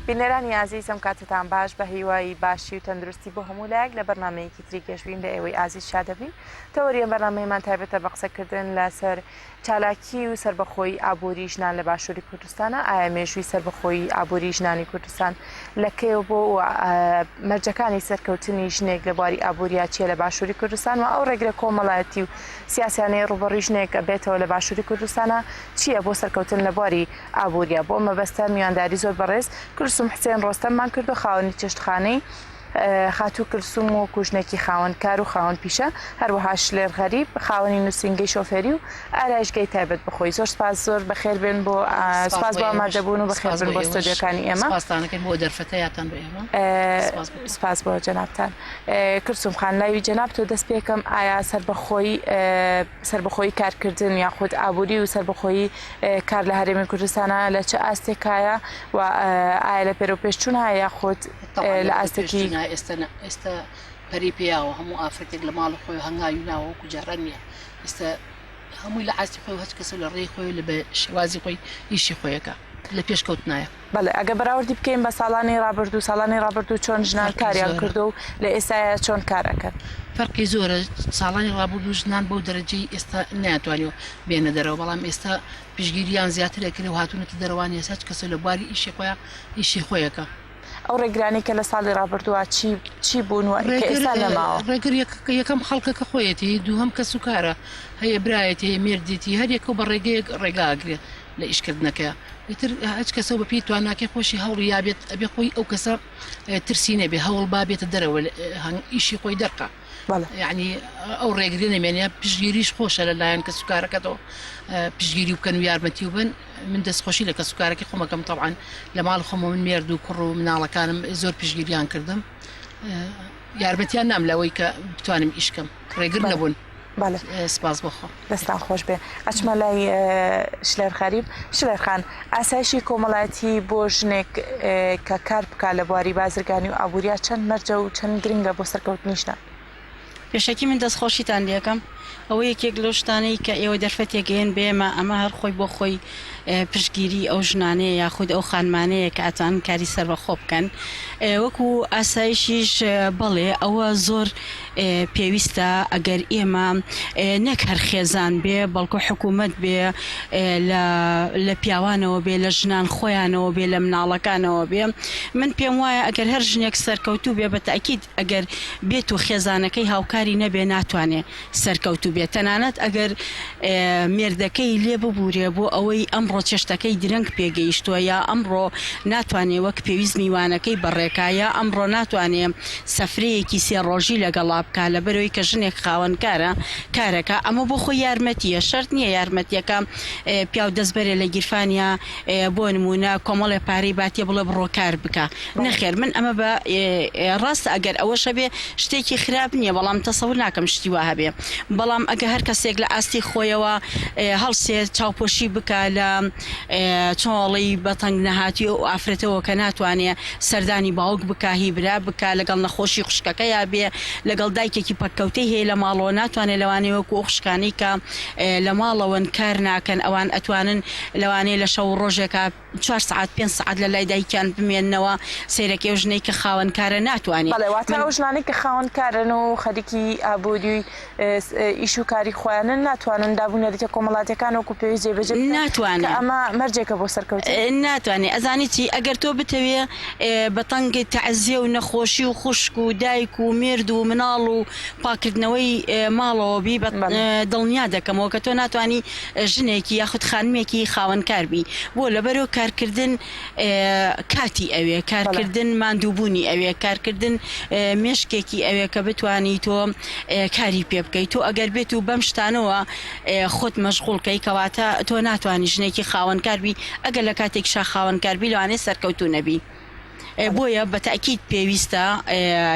بینەرانی ئازیز ئەم کاتەتان باش بە هیوای باشی و تەندروستی بۆ هەموو لایەک لە بەرنامەیەکی تری گەشبین لە ئێوەی ئازیز شادەبین تەوەری ئەم بەرنامەیەمان تایبەتە بە قسەکردن لەسەر چالاکی و سەربەخۆیی ئابووری ژنان لە باشووری کوردستانە، ئایا مێژووی سەربەخۆیی ئابووری ژنانی کوردستان لە کەیەوە بووە و مەرجەکانی سەرکەوتنی ژنێک لە بواری ئابووریا چییە لە باشووری کوردستان و ئەو ڕێگرە کۆمەڵایەتی و سیاسیانەی ڕووبەڕووی ژنێک ئەبێتەوە لە باشووری کوردستانە چییە بۆ سەرکەوتن لە بواری ئابووریا؟ بۆ ئەم مەبەستە میوانداری زۆر بەڕێز کلسوم حسێن ڕۆستەممان کردو خاوەنی چێشتخانەی خاتوو کلسوم وەکو ژنێکی خاوەن کار و خاوەن پیشە، هەروەها شلێر غەریب خاوەنی نووسینگەی شۆفێری و ئارایشگای تایبەت بە خۆی. زۆر سپاس، زۆر بەخێر بێن بۆ سپاس بۆ ئامادەبوون و بەخێر بن بۆ ستۆدیۆکانی ئێمە. سپاستان ئەکەین بۆ دەرفەتەیاتان بە ئێمە. سپاس بۆ تۆ. سپاس بۆ جەنابتان. کلسوم خان لاوی جەنابتەوە دەست پێکەم ئایا سەربەخۆیی سەربەخۆیی کارکردن یاخود ئابووری و سەربەخۆیی کار لە هەرێمی کوردستانە لە چ ئاستێکایە و ئایا لە پێرەوپێشچوون هەیە یاخود لە ئاستێکی ئێستا ئێستا پەری پیاوە هەموو ئافرەتێک لە ماڵ خۆی هەنگاوی ناوە وەکو جاران نییە ئێستا هەمووی لە ئاستی خۆی هەچ کەسە لە ڕێی خۆی لە بە شێوازی خۆی ئیشی خۆیەکە لە پێشکەوتنایە. بەڵێ ئەگەر بەراوردی بکەین بە ساڵانی ڕابردوو ساڵانی ڕابردوو چۆن ژنان کاریان کردو و لە ئێستایا چۆن کار ئەکەن؟ فەرقی زۆرە ساڵانی ڕابردوو ژنان بەو دەرەجەی ئێستا نەیانتوانیوە بێنە دەرەوە بەڵام ئێستا پشتگیریان زیاتر ئەکرێ و هاتوونەتە دەرەوانی ئێستا هەچ کەسە لە بواری ئیشی خۆیان ئیشی خۆیەکە. ئەو ڕێگرانەی کە لە ساڵی ڕابردووە چی چی بوون و کە ئێستا نەماوە؟ ڕێگر یەکەم خەڵکەکە خۆیەتی دووهەم کەس و کارە هەیە برایەتی هەیە مێردێتی هەر یەکەو بە ڕێگەیەک ڕێگا ئەگرێ لە ئیشکردنەکەیا ئیتر هەچ کەسەو بە پێی تواناکەی خۆشی هەوڵی یابێت ئەبێ خۆی ئەو کەسە ترسی نەبێ هەوڵ با بێتە دەرەوە ئیشی خۆی دەرقا یعنی ئەو ڕێگری نەمێنێ پشتگیریش خۆشە لە لایەن کەس و کارەکەتەوە پشتگیری بکەن و یارمەتی و بن من دەستخۆشی لە کەسوکارەکەی خۆمەکەم تەبعەن لە ماڵ خۆمەوە من مێرد و کوڕ و مناڵەکانم زۆر پشتگیریان کردم یارمەتیان نام لەوەی کە بتوانم ئیشکەم ڕێگر نەبوون بەڵێ سپاس بۆ خوا. دەستان خۆش بێ ئەچمە لای شلێر خەریب شلێر خان ئاسایشی کۆمەڵایەتی بۆ ژنێک کە کار بکا لە بواری بازرگانی و ئابووریا چەند مەرجە و چەند گرنگە بۆ سەرکەوتنی ژنان؟ پێشەکی من دەست خۆشیتان لێکەم ئەوە یەکێک لەو شتانەی کە ئێوە دەرفەتێک ئێن بە ئێمە ئەمە هەر خۆی بۆ خۆی پشتگیری ئەو ژنانەیە یاخود ئەو خانمانەیە کە ئەتوانن کاری سەربەخۆ بکەن وەکو ئاسایشیش بەڵێ ئەوە زۆر پێویستە ئەگەر ئێمە نەک هەر خێزان بێ بەڵکو حکوومەت بێ لە پیاوانەوە بێ لە ژنان خۆیانەوە بێ لە مناڵەکانەوە بێ من پێم وایە ئەگەر هەر ژنێک سەرکەوتوو بێ بە تەئکید ئەگەر بێت و خێزانەکەی هاوکاری نەبێ ناتوانێ سەرکەوتوو بێ تەنانەت ئەگەر مێردەکەی لێ ببورێ بۆ ئەوەی ئەمڕۆ چێشتەکەی درەنگ پێگەیشتووە یا ئەمڕۆ ناتوانێ وەک پێویست میوانەکەی بەڕێکا یا ئەمڕۆ ناتوانێ سەفرەیەکی سێ ڕۆژی لەگەڵا بکا لەبەرئەوەی کە ژنێک خاوەن کارە کارەکا ئەمە بۆ خۆی یارمەتیە شەرت نیە یارمەتیەکە پیاو دەست بەرێ لە گیرفانیا بۆ نمونە کۆمەڵێ پارەی باتێ بڵێ بڕۆ کار بکە نەخێر من ئەمە بە ڕاستە ئەگەر ئەوەش هەبێ شتێکی خراپ نییە بەڵام تەسەور ناکەم شتی وا هەبێ بەڵام ئەگە هەر کەسێک لە ئاستی خۆیەوە هەڵسێ چاوپۆشی بکا لە چۆڵی بە تەنگ نەهاتوی ئەو ئافرەتەوە کە ناتوانێ سەردانی باوک بکا هی برا بکا لەگەڵ نەخۆشی خوشکەکەیا بێ لەگەڵ دایکێکی پەککەوتەی هەیە لە ماڵەوە ناتوانێ لەوانەیە وەکو ئەو خوشکانەی کە لە ماڵەوەن کار ناکەن ئەوان ئەتوانن لەوانەیە لە شەو و ڕۆژێکا چوار سەعات پێنج سەعات لە لای دایکیان بمێننەوە سەیرەکەی ئەو ژنەی کە خاوەن کارە ناتوانێ بەڵێ واتە من ئەو ژنانەی کە خاوەن کارن و خەریکی ئابووری و ئیش و کاری خۆیانن ناتوانن داب و نەریتە کۆمەڵاتیەکان وەکو پێویست جێبەجێ بکەن کە ناتوانێ ئەمە مەرجێکە بۆ سەرکەوتن. ناتوانێ ئەزانی چی ئەگەر تۆ بتەوێ بە تەنگ تەعزیە و نەخۆشی و خوشک و دایک و مێرد و مناڵ و پاکردنەوەی ماڵەوە بی بە دڵنیا دەکەمەوە کە تۆ ناتوانی ژنێکی یاخود خانمێکی خاوەن کار بی بۆ لەبەرۆ کارکردن کاتی ئەوێ کارکردن ماندووبوونی ئەوێ کارکردن مێشکێکی ئەوێ کە بتانی تۆ کاری پێ بکەیت تۆ ئەگەر بێت و بەم شتانەوە خۆت مەشغوڵ کەی کەواتە تۆ ناتوانانی ژنێکی خاوەنکار بی ئەگەر لە کاتێک شا خاوەنکار بی لەوانەیە سەرکەوتوو نەبی. بۆیە بە تەئکید پێویستە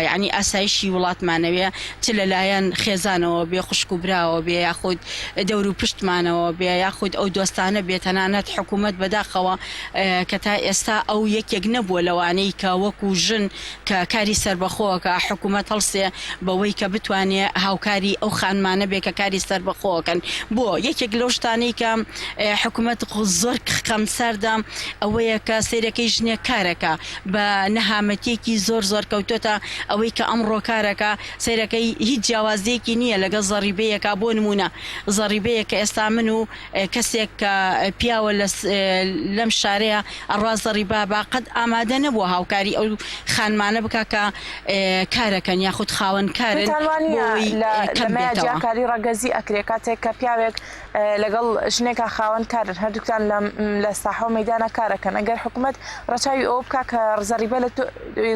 یانی ئاسایشی وڵاتمانەوێ چ لە لایەن خێزانەوە بێ خوشک و براوە بێ یاخود دەور و پشتمانەوە بێ یاخود ئەو دۆستانە بێ تەنانەت حکوومەت بەداخەوە کە تا ئێستا ئەو یەکێک نەبووە لەوانەی کە وەکوو ژن کە کاری سەربەخۆکە حکوومەت هەڵسێ بەوەی کە بتوانێ هاوکاری ئەو خانمانە بێ کە کاری سەربەخۆکەن بۆ یەکێک لەو شتانەی کە حکومەت زۆر خەمساردە ئەوەیە کە سەیرەکەی ژنێک کارەکە بە نەهامەتیەکی زۆر زۆر کەوتۆتە ئەوەی کە ئەمڕۆ کارەکە سەیرەکەی هیچ جیاوازیەکی نییە لەگەڵ زەڕیبەیەکە بۆ نمونە زەڕیبەیەک کە ئێستا من و کەسێک کە پیاوە لەم شارەیە ئەڕوا زەڕیبا با قەت ئامادە نەبووە هاوکاری ئەو خانمانە بکا کە کارەکەن یاخود خاوەن کارن پێتان وا بۆ نییە ئەوەی لە کەم لەمەیا بێتەوە. جیاکاری ڕەگەزی ئەکرێ کاتێک کە پیاوێک لەگەڵ ژنێکا خاوەن کارن هەردووکتان لە لە ساحە و مەیدانا کار ئەکەن ئەگەر حکومەت ڕەچاوی ئەوە بکا کە زەڕیبە لە تۆ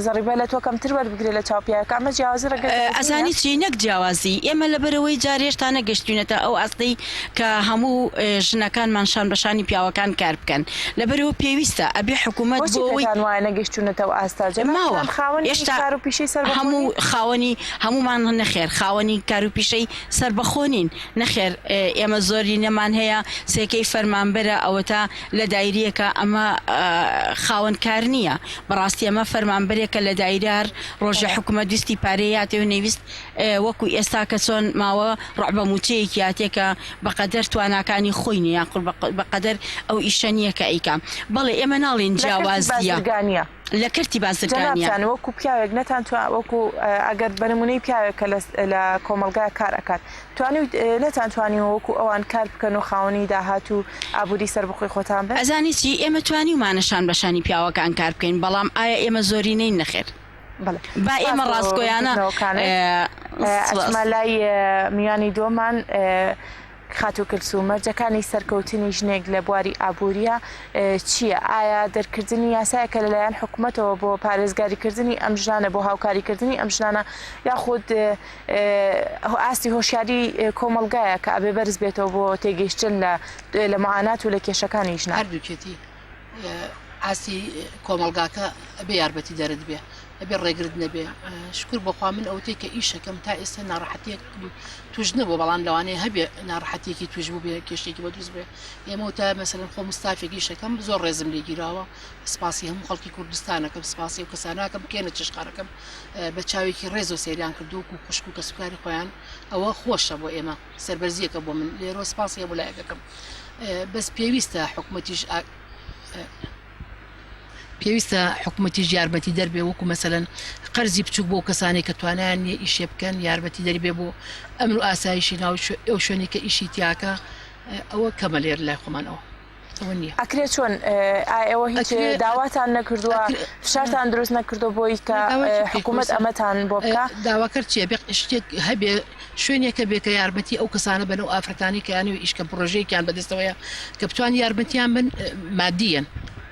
زەڕیبە لە تۆ کەمتر وەربگرێ لە چاو پیاوێکا ئەمە جیاوازی ڕەگەزی نییە؟ ئەزانی چی نەک جیاوازی ئێمە لەبەرئەوەی جار هێشتا نەگەشتوینەتە ئەو ئاستەی کە هەموو ژنەکانمان شان بە شانی پیاوەکان کار بکەن لەبەرئەوە پێویستە ئەبێ حکومەت بۆچی بۆ ئەوەی پێتان وایە نەگەیشتوونەتە ئەو ئاستە؟ ماوە جەنابتان خاوەنی هێشتا کار و پیشەی سەربەخۆ هەموو نین؟ خاوەنی هەموومان نەخێر خاوەنی کار و پیشەی سەربەخۆ نین نەخێر ئێمە زۆرینەمان هەیە سێکەی فەرمانبەرە ئەوەتا لە دایریەکە ئەمە خاوەن کار نییە بەڕاستی ئەمە فەرمانبەرێکە لە دایرە هەر ڕۆژێ حکومەت ویستی پارەی هاتێ و نەیویست وەکو ئێستا کە چۆن ماوە ڕعبە موچەیەکی هاتێ کە بەقەدەر تواناکانی خۆی نیە یاخود بەقەدەر ئەو ئیشە نییە کە ئەیکا بەڵێ ئێمە ناڵێین لە کەرتی جیاوازییە. بازرگانیە. لە کەرتی بازرگانیە. جەنابتان وەکو پیاوێک نەتان توا وەکو ئەگەر بە نمونەی پیاوێک کە لە کۆمەڵگا کار ئەکات توانیوت نەتان توانیوە وەکو ئەوان کار بکەن و خاوەنی داهات و ئابوری سەربەخۆی خۆتان بن؟ ئەزانی چی ئێمە توانیومانە شان بە شانی پیاوەکان کار بکەین بەڵام ئایا ئێمە زۆرینەین نەخێر بەڵێ با سپاس ئێمە بۆ ڕاستگۆیانە ڕوونکردنەوەکانت. سپاس. ئەچمە لای میوانی دووەمان. خاتوو کلسوم، مەرجەکانی سەرکەوتنی ژنێک لە بواری ئابوورییە چییە؟ ئایا دەرکردنی یاسایەکە لەلایەن حکومەتەوە بۆ پارێزگاریکردنی ئەم ژنانە، بۆ هاوکاریکردنی ئەم ژنانە، یاخود ئاستی هۆشیاری کۆمەڵگایە کە ئەبێ بەرز بێتەوە بۆ تێگەیشتن لە لە معانات و لە کێشەکانی ژنان؟ هەردووکێتی ئاستی کۆمەڵگاکە ئەبێ یارمەتیدەرت بێ. ئەبێ ڕێگرت نەبێ شکر بۆخوا من ئەوتەی کە ئیشەکەم تا ئێستا ناڕەحەتیەکم توش نەبوو بەڵام لەوانەیە هەبێ ناڕەحەتیەکی توش بوو بێ کێشێکی بۆ دروست بێ ئێمە تا مەسەلەن خۆم ستافێک ئیشەکەم زۆر ڕێزم لێ گیراوە سپاسی هەموو خەڵکی کوردستانەکەم سپاسی ئەو کەسانەکەم کێنە چێشخانەکەم بە چاوێکی ڕێز و سەیریان کردو و خوشک و کەسوکاری خۆیان ئەوە خۆشە بۆ ئێمە سەربەرزیەکە بۆ من لێرۆ سپاسی هەموو لایەکەکەم بەس پێویستە حکومەتیش پێویستە حکومەتیش یارمەتیدەر بێ وەکو مەسەلەن قەرزی بچوک بۆ کەسانێک کە توانایان نییە ئیشێ بکەن یارمەتیدەری بێ بۆ ئەمن و ئاسایشی ناو ئەو شوێنی کە ئیشی تیاکە ئەوە کەمە لێر لای خۆمان ئەوە ئەوە نییە. ئەکرێ چۆن ئایا ئێوە هیچ داواتان نەکردووە فشارتان دروست نەکردووە بۆی کە حکوومەت ئەمەتان بۆ بکا؟ داواکەر چییە بێ شتێک هەبێ شوێنێکە بێ کە یارمەتی ئەو کەسانە بن ئەو ئافرەتانەی کە یانەوێ ئیش کەن پڕۆژەیەکیان بەدەستەوەیە کە بتوان یارمەتیان بن مادیەن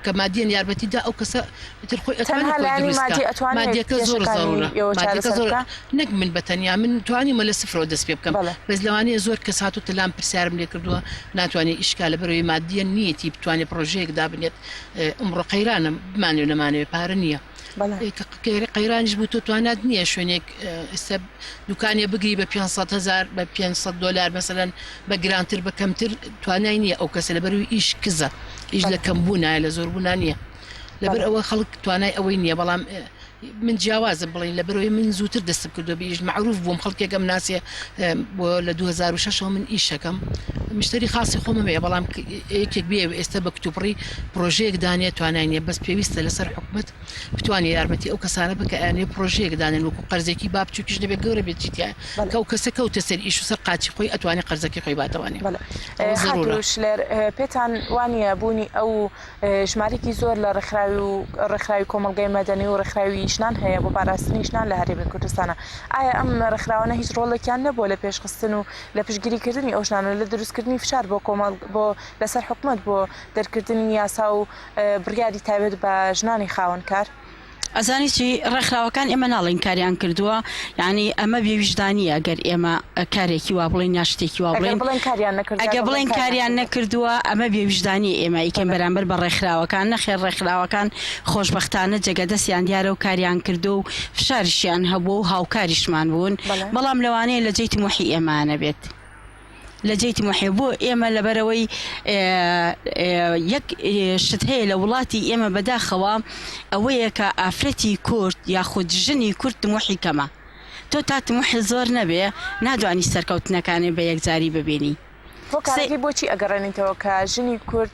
کە مادیەن یارمەتی دا ئەو کەسە ئیتر خۆی ئەتوانێت تەنها خۆی لایەنی دروست کا مادی ئەتوانێت مادیەکە زۆر کێشەکانی زەرورە ئێوە مادیەکە چارەسەر زۆر بکا؟ نەک من بە تەنیا من توانیومە لە سفرەوە دەست پێ بکەم بەڵێ. بەس لەوانەیە زۆر کەس هاتووتە لام پرسیارم لێ کردووە ناتوانێت ئیش کا لەبەرئەوەی مادیەن نییەتی بتوانێت پڕۆژەیەک دابنێت ئمڕۆ قەیرانە بمانەوێ نەمانەوێ پارە نییە قەیرانیش بوو تۆ توانات نییە شوێنێک ئێستا دوکانێ بگری بە 500 هزار بە 500 دلار مەسەلەن بە گرانتر بە کەمتر توانای نییە ئەو کەسە لەبەروی ئیش کزە ئیش لە کەم بوونایە لە زۆر بوونا نییە لەبەر ئەوە خەڵک توانای ئەوەی نییە بەڵام من جیاوازم بڵین لەبەرەوەی من زووتر دەستم کردو بە ئیش معروف بووم خەڵکێک ئەم ناسێ بۆ لە 2006 من ئیشەکەم مشتری خاصی خۆمم هەیە بەڵام یەکێک بێ ئێستا بە کتوپڕی پرۆژەیەک دانێ توانای نیە بەس پێویستە لەسەر حکومەت بتوانێ یارمەتی ئەو کەسانە بکە ئەیانەوێ پرۆژەیەک دانێن وەکو قەرزێکی با بچوکیش نەبێت گەورە بێت چی تیایە کە ئەو کەسە کەوتە سەر ئیش و سەر قاچی خۆی ئەتوانێ قەرزەکەی خۆی باتەوانێ بەڵێ ئەوە زەرورە. خاتوو شلێر پێتان وانیە بوونی ئەو ژمارێکی زۆر لە ڕێکخراوی و ڕێکخراوی کۆمەڵگای مەدەنی و ڕێکخراوی ژنان هەیە بۆ پاراستنی ژنان لە هەرێمی کوردستانە ئایا ئەم ڕێکخراوانە هیچ ڕۆڵێکیان نەبووە لە پێشخستن و لە پشتگیریکردنی ئەو ژنانە لە دروستکردنی فشار بۆ کۆمەڵ بۆ لەسەر حکومەت بۆ دەرکردنی یاسا و بڕیاری تایبەت بە ژنانی خاوەن کار؟ ئەزانی چی ڕێکخراوەکان ئێمە ناڵێین کاریان کردووە یانی ئەمە بێ ویژدانیە گەر ئێمە کارێکی وا بڵێین یا شتێکی وا ئەگەر بڵێین بڵێن کاریان نەکردووە ئەگە ئەگەر بڵێن بڵێین کاریان کاریان کردووە. نەکردووە ئەمە بێ ویژدانیە ئێمە ئەیکەین بەڵێ. بەرامبەر بە ڕێکخراوەکان نەخێر ڕێکخراوەکان خۆشبەختانە جێگە دەستیان دیارە و کاریان کردووە و فشاریشیان هەبووە و هاوکاریشمان بوون بەڵێ. بەڵام لەوانەیە لە جێی تموحی ئێمە نەبێت. لە جێی تموحی بۆ ئێمە لەبەرئەوەی یەک شت هەیە لە وڵاتی ئێمە بەداخەوە ئەوەیە کە ئافرەتی کورد یاخود ژنی کورد تموحی کەمە تۆ تا تموحت زۆر نەبێ نادوانی سەرکەوتنەکانێ بە یەکجاری ببینی. هۆکارەکەی بۆچی ئەگەڕێنیتەوە کە ژنی کورد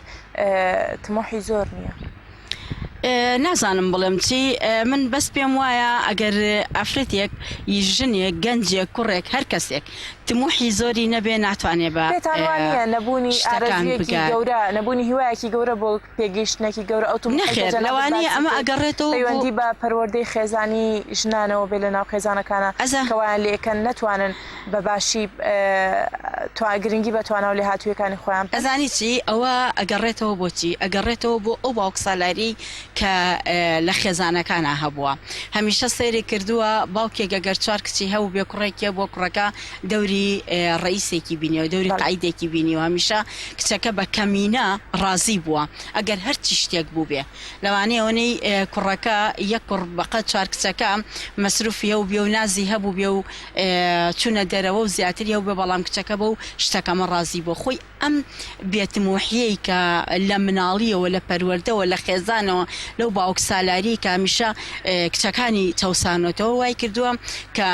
تموحی زۆر نییە؟ نازانم بڵێم چی من بەس پێم وایە ئەگەر ئافرەتێک ی ژنێک گەنجێک کوڕێک هەر کەسێک تموحی زۆری نەبێ ناتوانێ بە پێتان وا نییە نەبوونی شتەکان ئارەزوویەکی بگات. گەورە نەبوونی هیوایەکی گەورە بۆ پێگەیشتنێکی گەورە ئەو تموحەی کە نەخێر جەنابت لەوانەیە باسی ئەمە کرد ئەگەڕێتەوە بۆ. پەیوەندی بە پەروەردەی خێزانی ژنانەوە بێ لە ناو خێزانەکانا ئەزا. کە وایان لێکەن نەتوانن بە باشی گرنگی بە توانا و لێهاتوویەکانی خۆیان بدەن. ئەزانی چی؟ ئەوە ئەگەڕێتەوە بۆ چی؟ ئەگەڕێتەوە بۆ ئەو باوکسالاریەی کە لە خێزانەکانا هەبووە. هەمیشە سەیری کردووە باوکێک ئەگەر چوار کچی هەبووبێ کوڕێکی هەبووە کوڕەکە دەوری ڕەئیسێکی بینیوە، دەوری قائیدێکی بینیوە، هەمیشە کچەکە بە کەمینە ڕازی بووە ئەگەر هەرچی شتێک بووبێ. لەوانەیە ئەوەنەی کوڕەکە یەک کوڕ بەقەد چوار کچەکە مەسروفی هەبووبێ و نازی هەبووبێ و چونە دەرەوە و زیاتری هەبووبێ بەڵام کچەکە بەو شتەکەمە ڕازی بووە خۆی ئەم بێتموحیەی کە لە مناڵیەوە لە پەروەردەوە لە خێزانەوە لەو باوک سالاریەی کە هەمیشە کچەکانی چەوسانۆتەوە وای کردووە کە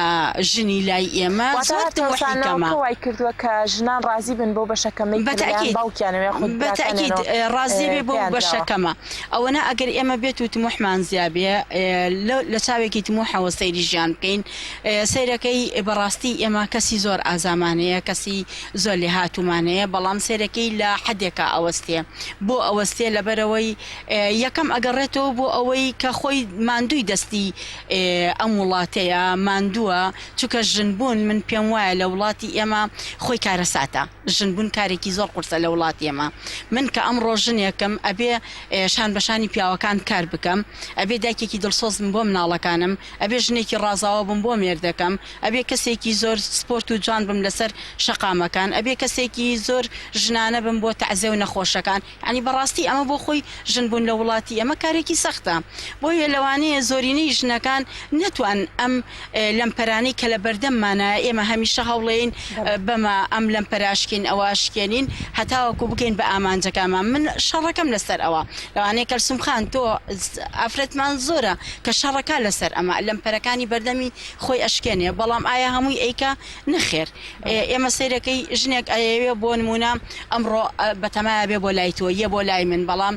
ژنی لای ئێمە واتە زۆر هەر تموحی کەمە. چەوسانەوەکە وای کردووە کە ژنان ڕازی بن بەو بەشە کەمەی کە لەلایەن بەتەئکید باوکیانەوە یاخود بەتەئکید براکانیانەوە ڕازی بێ بەو پێیان بەشە دراوە. کەمە ئەوەنە ئەگەر ئێمە بێت و تموحمان زیا بێ لە چاوێکی تموحەوە سەیری ژیان بکەین سەیرەکەی بەڕاستی ئێمە کەسی زۆر ئازامان هەیە کەسی زۆر لێهاتوومان هەیە بەڵام سەیرەکەی لە حەدێکا ئەوەستێ بۆ ئەوەستێ لەبەرئەوەی یەکەم ئەگەڕێتەوە بۆ ئەوەی کە خۆی ماندووی دەستی ئەم وڵاتەیە ماندووە چونکە ژن بوون من پێم وایە لە وڵاتی ئێمە خۆی کارەساتە ژن بوون کارێکی زۆر قورسە لە وڵاتی ئێمە من کە ئەمڕۆ ژنێکم ئەبێ شان بەشانی پیاوەکان کار بکەم ئەبێ دایکێکی دڵسۆز بم بۆ مناڵەکانم ئەبێ ژنێکی ڕازاوە بم بۆ مێردەکەم، ئەبێ کەسێکی زۆر سپۆرت و جوان بم لەسەر شەقامەکان، ئەبێ کەسێکی زۆر ژنانە بم بۆ تەعزێ و نەخۆشەکان، یانی بەڕاستی ئەمە بۆ خۆی ژن بوون لە وڵاتی ئێمە کارێکی سەختە، بۆیە لەوانەیە زۆرینەی ژنەکان نەتوان ئەم لەمپەرانەی کە لە بەردەممانایە ئێمە هەمیشە هەوڵێین بەمە ئەم لەمپەرە ئەشکێنین ئەوە ئەشکێنین هەتاوەکو بگەین بە ئامانجەکانمان من شەڕەکەم لەسەر ئەوە لەوانەیە کەلسوم خان تۆ ئافرەتمان زۆرە کە شەڕەکا لەسەر ئەمە لەمپەرەکانی بەردەمی خۆی ئەشکێنێ بەڵام ئایا هەمووی ئەیکا نەخێر ئێمە سەیرەکەی ژنێک ئەیەوێ بۆ نمونە ئەمڕۆ بەتەمایە بێ بۆ لای تۆ یە بۆ لای من بەڵام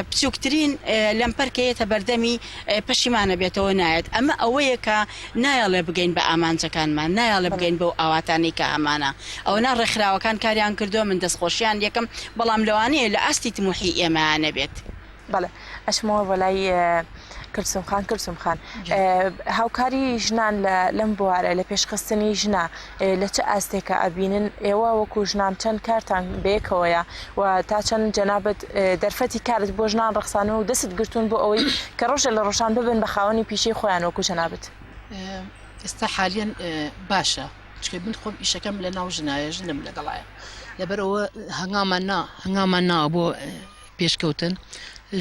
بچووکترین لەمپەر کە یەتە بەردەمی پەشیمانە بێتەوە نایەت ئەمە ئەوەیە کە نایەڵێ بگەین بە ئامانجەکانمان نایەڵێ بگەین بەو ئاواتانەی کە هەمانە ئەوەنا ڕێکخراوەکان کاریان کردووە من دەستخۆشیان لێکەم بەڵام لەوانەیە لە ئاستی تموحی ئێمەیا نەبێت. بەڵێ ئەچمەوە بۆ لای کلسوم خان کلسوم خان هاوکاری ژنان لە لەم بوارە لە پێشخستنی ژنە لە چ ئاستێکە ئەبینن ئێوە وەکو ژنان چەند کارتان بەیەکەوەیە و تا چەند جەنابت دەرفەتی کارت بۆ ژنان ڕەخسانوە و دەست گرتوون بۆ ئەوەی کە ڕۆژێ لە ڕۆژان ببن بە خاوەنی پیشەی خۆیان وەکو جەنابت؟ ئێستا حالیەن باشە چونکە من خۆم ئیشەکەم لە ناو ژنایە ژنم لەگەڵایە لەبەرئەوە هەنگامان نا هەنگامان ناوە بۆ پێشکەوتن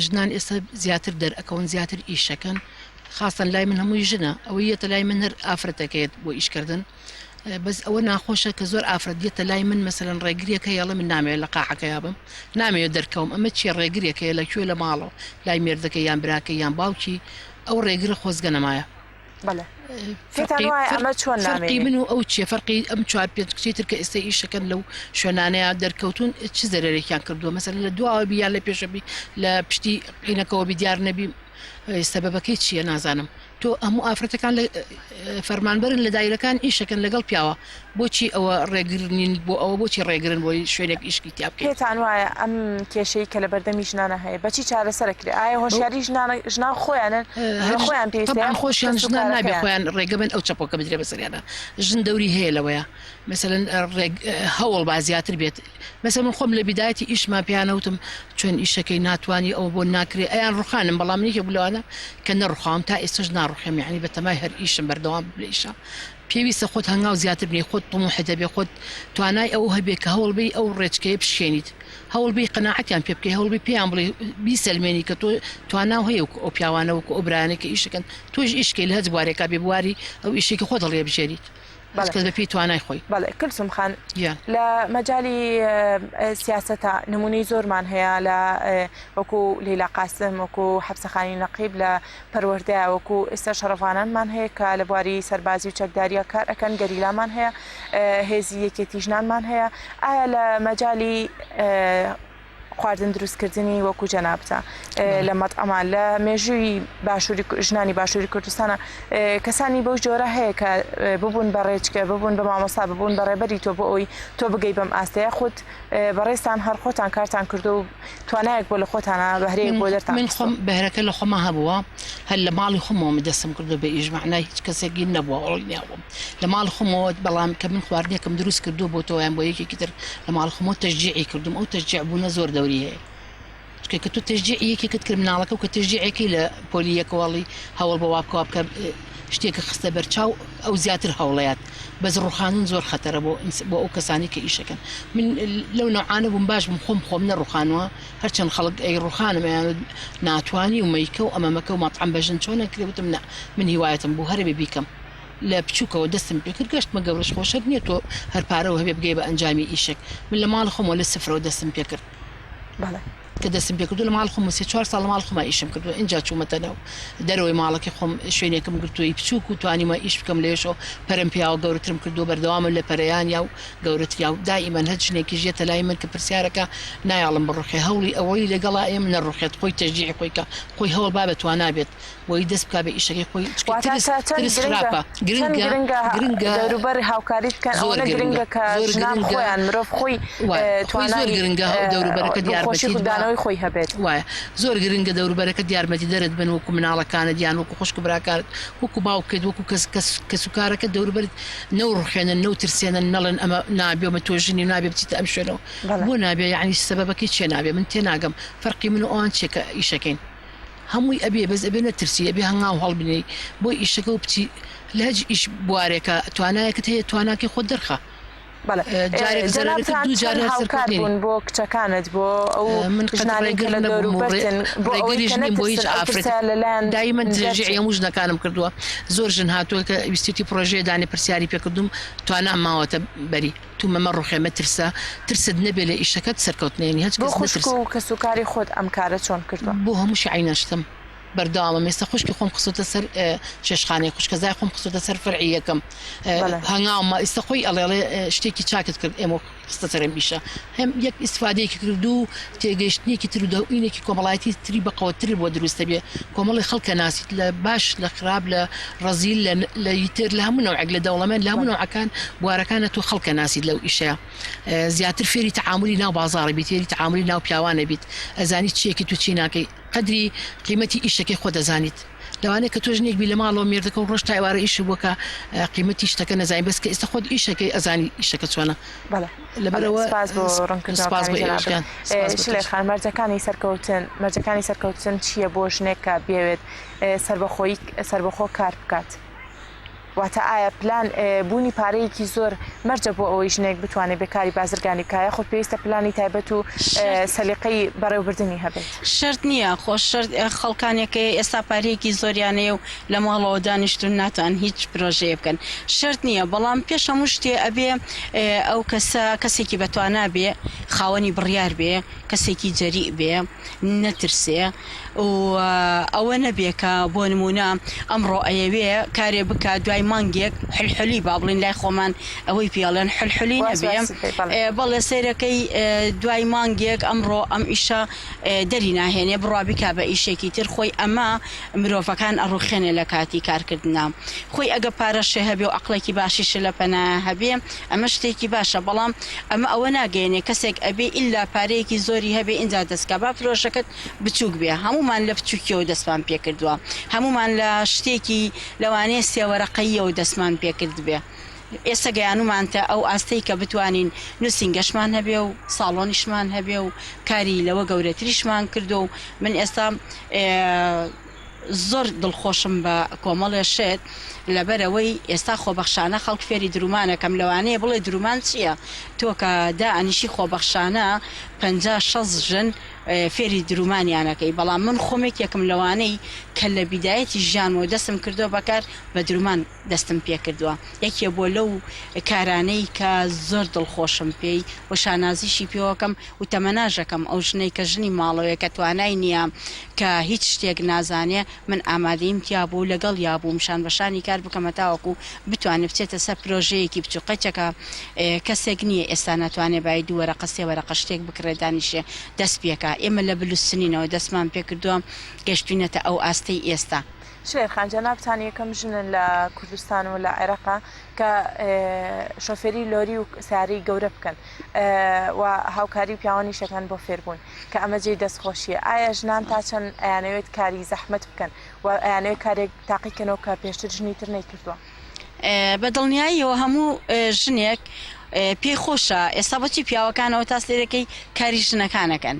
ژنان ئێستا زیاتر دەرئەکەون زیاتر ئیشەکەن خاستەن لای من هەمووی ژنە ئەوەی یەتە لای من هەر ئافرەتەکەیەت بۆ ئیشکردن بەس ئەوە ناخۆشە کە زۆر ئافرەت یەتە لای من مەسەلەن ڕێگریەک هەیە ئەڵێ من نامەوێت لە قاعەکەیا بم نامەوێت دەرکەوم ئەمە چیە ڕێگریەک هەیە لە کوێ لە ماڵەوە لای مێردەکەی یان براکەی یان باوکی ئەو ڕێگرە خۆزگە نەمایە بەڵێ پێتان وایە ئەمە چۆن فەرقی نامێنێ؟ من و ئەو چیە فەرقی ئەم چوار پێنج کچەی تر کە ئێستا ئیشەکەن لەو شوێنانەیە دەرکەوتون چ زەرەرێکیان کردووە مەسەلەن لە دواوە بی یان لە پێشە بی لە پشتی عینەکەوە بی دیار نەبی سەبەبەکەی چییە نازانم. تۆ هەموو ئافرەتەکان لە فەرمانبەرن لە دایرەکان ئیشەکەن لەگەڵ پیاوە بۆچی ئەوە ڕێگر نین بۆ ئەوە بۆچی ڕێگرن بۆی شوێنێک ئیشکی تیا بکەیت؟ پێتان وایە ئەم کێشەی کە لە بەردەمی ژنانە هەیە بەچی چارەسەر ئەکرێ؟ ئایا هۆشیاری ژنان ژنان خۆیانن هەر خۆیان پێویستە تەبعەن یان خۆشیان کەس و ژنان نابێ کارەکەیان؟ خۆیان ڕێگە بەن ئەو چەپۆکە بدرێ بەسەریانا ژن دەوری هەیە لەوەیا مەسەلەن ڕێگ هەوڵ با زیاتر بێت مەسەلەن من خۆم لە بیدایەتی ئیشما پێیان وتم چۆن ئیشەکەی ناتوانی ئەوە بۆ ناکرێ ئەیان ڕوخانم بەڵام من یەکێک بوو لەوانە کە نەڕوخاوم تا ئێستاش ناڕوخێم یەعنی بەتەمای هەر ئیشم بەردەوام بم لە ئیشا پێویستە خۆت هەنگاو زیاتر بنێی، خۆت تموحت هەبێ، خۆت توانای ئەوە هەبێ کە هەوڵ بەی ئەو ڕێچکەیە بشکێنیت، هەوڵ بەی قەناعەتیان پێ بکەی، هەوڵ بەی پێیان بڵێی، بیسەلمێنی کە تۆ تواناو هەیە وەکو ئەو پیاوانە، وەکو ئەو برایانەی کە ئیش ئەکەن، تۆش ئیش کەی لە هەچ بوارێکا بێ بواری ئەو ئیشەی کە خۆت هەڵیئەبژێریت. هەچ بەڵێ. کەس بە پێی توانای خۆی. بەڵێ کلسوم خان گیان. لە مەجالی سیاسەتا نمونەی زۆرمان هەیە لە وەکو لەیلا قاسم وەکو حەپسەخانی نەقیب لە پەروەردەیە وەکو ئێستا شەڕڤانانمان هەیە کە لە بواری سەربازی و چەکداریە کار ئەکەن گەریلامان هەیە هێزی یەکێتی ژنانمان هەیە ئایا لە مەجالی خواردن دروستکردنی وەکو جەنابتە لە مەتعەما لە مێژووی باشووری ژنانی باشووری کوردستانە کەسانی بەو جۆرە هەیە کە ببوون بە ڕێچکە ببوون بە مامۆستا ببوون بە ڕێبەری تۆ بۆ ئەوی تۆ بگەی بەم ئاستەیە خود بەڕێزتان هەر خۆتان کارتان کردو و توانایەک بۆ لە خۆتانە بەهرەیەک بۆ دەرتان من خستووە. خۆم بەهرەکە لە خۆما هەبووە هەر لە ماڵی خۆمەوە من دەستم کردووە بە ئیش مەعنای هیچ کەسێکی نەبووە ئەوەی نەبووم لە ماڵ خۆمەوە بەڵام کە من خواردنێکم دروست کردووە بۆ تۆ یان بۆ یەکێکی تر لە ماڵ خۆمەوە تەشجیعی کردووم ئەو تەشجیع بوونە زۆر دەوری هەیە چونکە کە تۆ تەشجیعی یەکێکت کرد مناڵەکە و کە تەشجیعێکی لە پۆلی یەکەوە ئەڵێی هەوڵ بە وا بکە وا بکە شتێکە خستە بەرچاو ئەو زیاتر هەوڵەیات بەس ڕوخاندن زۆر خەتەرە بۆ بۆ ئەو کەسانی کە ئیشەکەن من لەو نەوعانە بووم باش بووم خۆم خۆم نەڕوخانوە هەرچەند خەڵک ئەی ڕوخانم ئەیان ناتوانی و مەیکە و ئەمە مەکە و مەتعەم بەژن چۆن ئەکرێ وتم نا من هیوایەتم بوو هەرەبێ بیکەم لە بچووکەوە دەستم پێکرد گەشتمە گەورەش خۆ شەرت نییە تۆ هەر پارەوە هەبێ بگەی بە ئەنجامی ئیشێک من لە ماڵ خۆمەوە لە سفرەوە دەستم پێکرد بەڵێ. کە دەستم پێکردو لە ماڵ خۆم سێ چوار ساڵ لە ماڵ خۆما ئیشم کردووە ئینجا چوومەتە ناو دەرەوەی ماڵەکەی خۆم شوێنێکم گرتووی بچووک و توانیمە ئیش بکەم لەوێشەوە پەرەم پیاوە گەورەترم کردووە بەردەوامم لە پەرەیانیا و گەورەتریا و دائیمەن هەچ ژنێکیش یەتە لای من کە پرسیارەکە نایەڵم بڕوخێ هەوڵی ئەوەی لەگەڵا ئێم نەڕوخێت خۆی تەشجیعی خۆی کا خۆی هەوڵ با بە توانا بێت بۆی دەست بکا بە ئیشەکەی خۆی چونکە واتە ترس تا چەند ترس گرنگە خراپە چەند گرنگە گرنگە گرنگە دەوروبەر هاوکاریت بکەن زۆر ئەوەنە گرنگە گرنگە کە زۆر ژنان گرنگە خۆیان مرۆڤ خۆی وایە خۆی زۆر توانای گرنگە دەوروبەرەکەت دڵخۆشی یارمەتیت با خوددانەوەی خۆی هەبێت. وایە زۆر گرنگە دەوروبەرەکەت یارمەتیدەرت بن وەکو مناڵەکانت یان وەکو خوشک و براکانت وەکو باوکت وەکو کەس کەس کەسوکارەکەت دەوروبەرت نەوڕوخێنن نەوترسێنن نەڵێن ئەمە نابێ و تۆ ژنی و نابێ بچیتە ئەم شوێنەوە بەڵێ. بۆ نابێ یەعنی سەبەبەکەی چیە نابێ من تێناگەم فەرقی من و ئەوان چیە کە ئیشەکەین هەمووی ئەبێ بەس ئەبێ نەترسی ئەبێ هەنگاو هەڵبنێی بۆ ئیشەکە و بچی لە هەچ ئیش بوارێکە توانایەکت هەیە تواناکەی خۆت دەرخە بەڵێ جارێک زەرەرەکرد جەنابتان دوو جار چەند هەر هاوکار سەرکەوتنی بوون بۆ کچەکانت بۆ ئەو من قەت ژنانەی کە ڕێگر لە نەبووم و ڕێ دەوروبەرتن بۆ ئەوەی ڕێگریش کە نیم بۆ هیچ نەترسن ئەو ئافرەتێک ترسە لەلایان دایمەن تەشجیعی دەرچێت. هەموو ژنەکانم کردووە زۆر ژن هاتووە کە ویستویەتی پڕۆژەیە دانێ پرسیاری پێکردووم توانام ماوەتە بەری تومە مەڕوخێ مەترسە ترست نەبێ لە ئیشەکەت سەرکەوتنێنی هەچ بۆ کەس خوشک نەترسە. و کەسوکاری خۆت ئەم کارە چۆن کردووە؟ بۆ هەمووشی عەینەن شتم بەردەوامم ئێستا خوشکی خۆم خستۆتە سەر چێشتخانەی خوشکەزای خۆم خستۆتە سەر فەرعی یەکەم بەڵێ. هەنگاومە ئیستا خۆی ئەڵێ ئەڵێ شتێکی چاکت کرد ئێمە خستە سەر ئەم ئیشە هەم یەک ئیسفادەیەکی کرد و تێگەیشتنێکی تر و دەوینێکی کۆمەڵایەتی تری بەقەوەتر بۆ دروست دەبێ کۆمەڵی خەڵکە ناسیت لە باش لە خراپ لە ڕەزیل لە لە یتر لە هەموو نەوعێک لە دەوڵەمەند لە هەموو بەڵێ. نەوعەکان بوارەکانە تۆ خەڵکە ناسیت لەو ئیشەیە زیاتر فێری تەعامولی ناو بازاڕی بیت فێری تەعامولی ناو پیاوانە بیت ئەزانی چیەکەیت و چی ناکەی قەدری قیمەتی ئیشەکەی خۆت دەزانیت لەوانەیە کە تۆ ژنێک بی لە ماڵەوە مێردەکە و ڕۆژ تا ئێوارە ئیشی بۆ کە قیمەتی شتەکە نەزانی بەس کە ئێستا خۆت ئیشەکەی ئەزانی ئیشەکە چۆنە بەڵێ بەڵێ لەبەرئەوە سپاس بۆ سپاس ڕوونکردنەوەکانی بۆ ئێوەش جەنابت گیان سپاس بۆ شلێر تۆش. خان مەرجەکانی سەرکەوتن مەرجەکانی سەرکەوتن چییە بۆ ژنێک کە بیەوێت سەربەخۆیی سەربەخۆ کار بکات؟ واتە ئایا پلان بوونی پارەیەکی زۆر مەرجە بۆ ئەوەی ژنێک بتوانێت بێ کاری بازرگانی بکا یاخود پێویستە پلانی تایبەت و سەلیقەی بەڕێوەبردنی هەبێت؟ شەرت نییە خۆ شەرت خەڵکانێک هەیە ئێستا پارەیەکی زۆریان هەیە و لە ماڵەوە دانیشتوون ناتوان هیچ پرۆژەیە بکەن شەرت نییە بەڵام پێش هەموو شتێ ئەبێ ئەو کەسە کەسێکی بەتوانا بێ خاوەنی بڕیار بێ کەسێکی جەریء بێ نەترسێ. و ئەوە نەبێ کە بۆ نموونە ئەمڕۆ ئەیەوێ کارێ بکا دوای مانگێک حلحلی با بڵێین لای خۆمان ئەوەی پێ ئەڵێن حلحلی واز نەبێ واز بێ بەڵێ. بەڵێ سەیرەکەی دوای مانگێک ئەمڕۆ ئەم ئیشە دەری ناهێنێ بڕوا بیکا بە ئیشێکی تر خۆی ئەمە مرۆڤەکان ئەڕوخێنێ لە کاتی کارکردنا خۆی ئەگە پارەشێ هەبێ و عەقڵێکی باشیشێ لە پەنایا هەبێ ئەمە شتێکی باشە بەڵام ئەمە ئەوە ناگەیەنێ کەسێک ئەبێ ئیلا پارەیەکی زۆری هەبێ ئینجا دەست کا با پرۆژەکەت بچوک بێ هەموومان لە بچوکیەوە دەستمان پێکردووە هەموومان لە شتێکی لەوانەیە سێ وەرەقەییەوە دەستمان پێکردبێ ئێستا گەیانومانتە ئەو ئاستەی کە بتوانین نوسینگەشمان هەبێ و ساڵۆنیشمان هەبێ و کاری لەوە گەورەتریشمان کردوە و من ئێستا زۆر دڵخۆشم بە کۆمەڵێ شت لەبەرئەوەی ئێستا خۆبەخشانە خەڵک فێری درومانەکەم لەوانەیە بڵێ درومان چییە تۆ کە دائەنیشی خۆبەخشانە 50 شەست ژن فێری درومانیانەکەی بەڵام من خۆم یەکێکم لەوانەی کە لە بیدایەتی ژیانمەوە دەستم کردووە بەکار بە درومان دەستم پێکردووە یەکێ بووە لەو کارانەی کە زۆر دڵخۆشم پێی و شانازیشی پێوەکەم و تەمەناش ئەکەم ئەو ژنەی کە ژنی ماڵەوەیە کە توانای نییە کە هیچ شتێک نازانێ من ئامادەییم تیا بوو لەگەڵیا بووم شان بە شانی کار بکەم هەتاوەکو بتوانێ بچێتە سەر پرۆژەیەکی بچووک قەیچەکە کەسێک نییە ئێستا ناتوانێ بای دوو وەرەقە سێ وەرەقە شتێک بکڕێ دانیشێ دەست پێکا ئێمە لە بلوسنینەوە دەستمان پێکردووە گەشتوینەتە ئەو ئاستەی ئێستا. شلێر خان جەنابتان یەکەم ژنن لە کوردستان و لە عێراقا کە شۆفێری لۆری و سەیارەی گەورە بکەن و هاوکاری پیاوانیش ئەکەن بۆ فێربوون کە ئەمە جێی دەستخۆشیە ئایا ژنان تا چەند ئەیانەوێت کاری زەحمەت بکەن و ئەیانەوێت کارێک تاقیکەنەوە کە پێشتر ژنی تر نەیکردووە؟ بە دڵنیاییەوە هەموو ژنێک پێی خۆشە ئێستا بۆچی پیاوەکانەوە تا سەیرەکەی کاری ژنەکانەکەن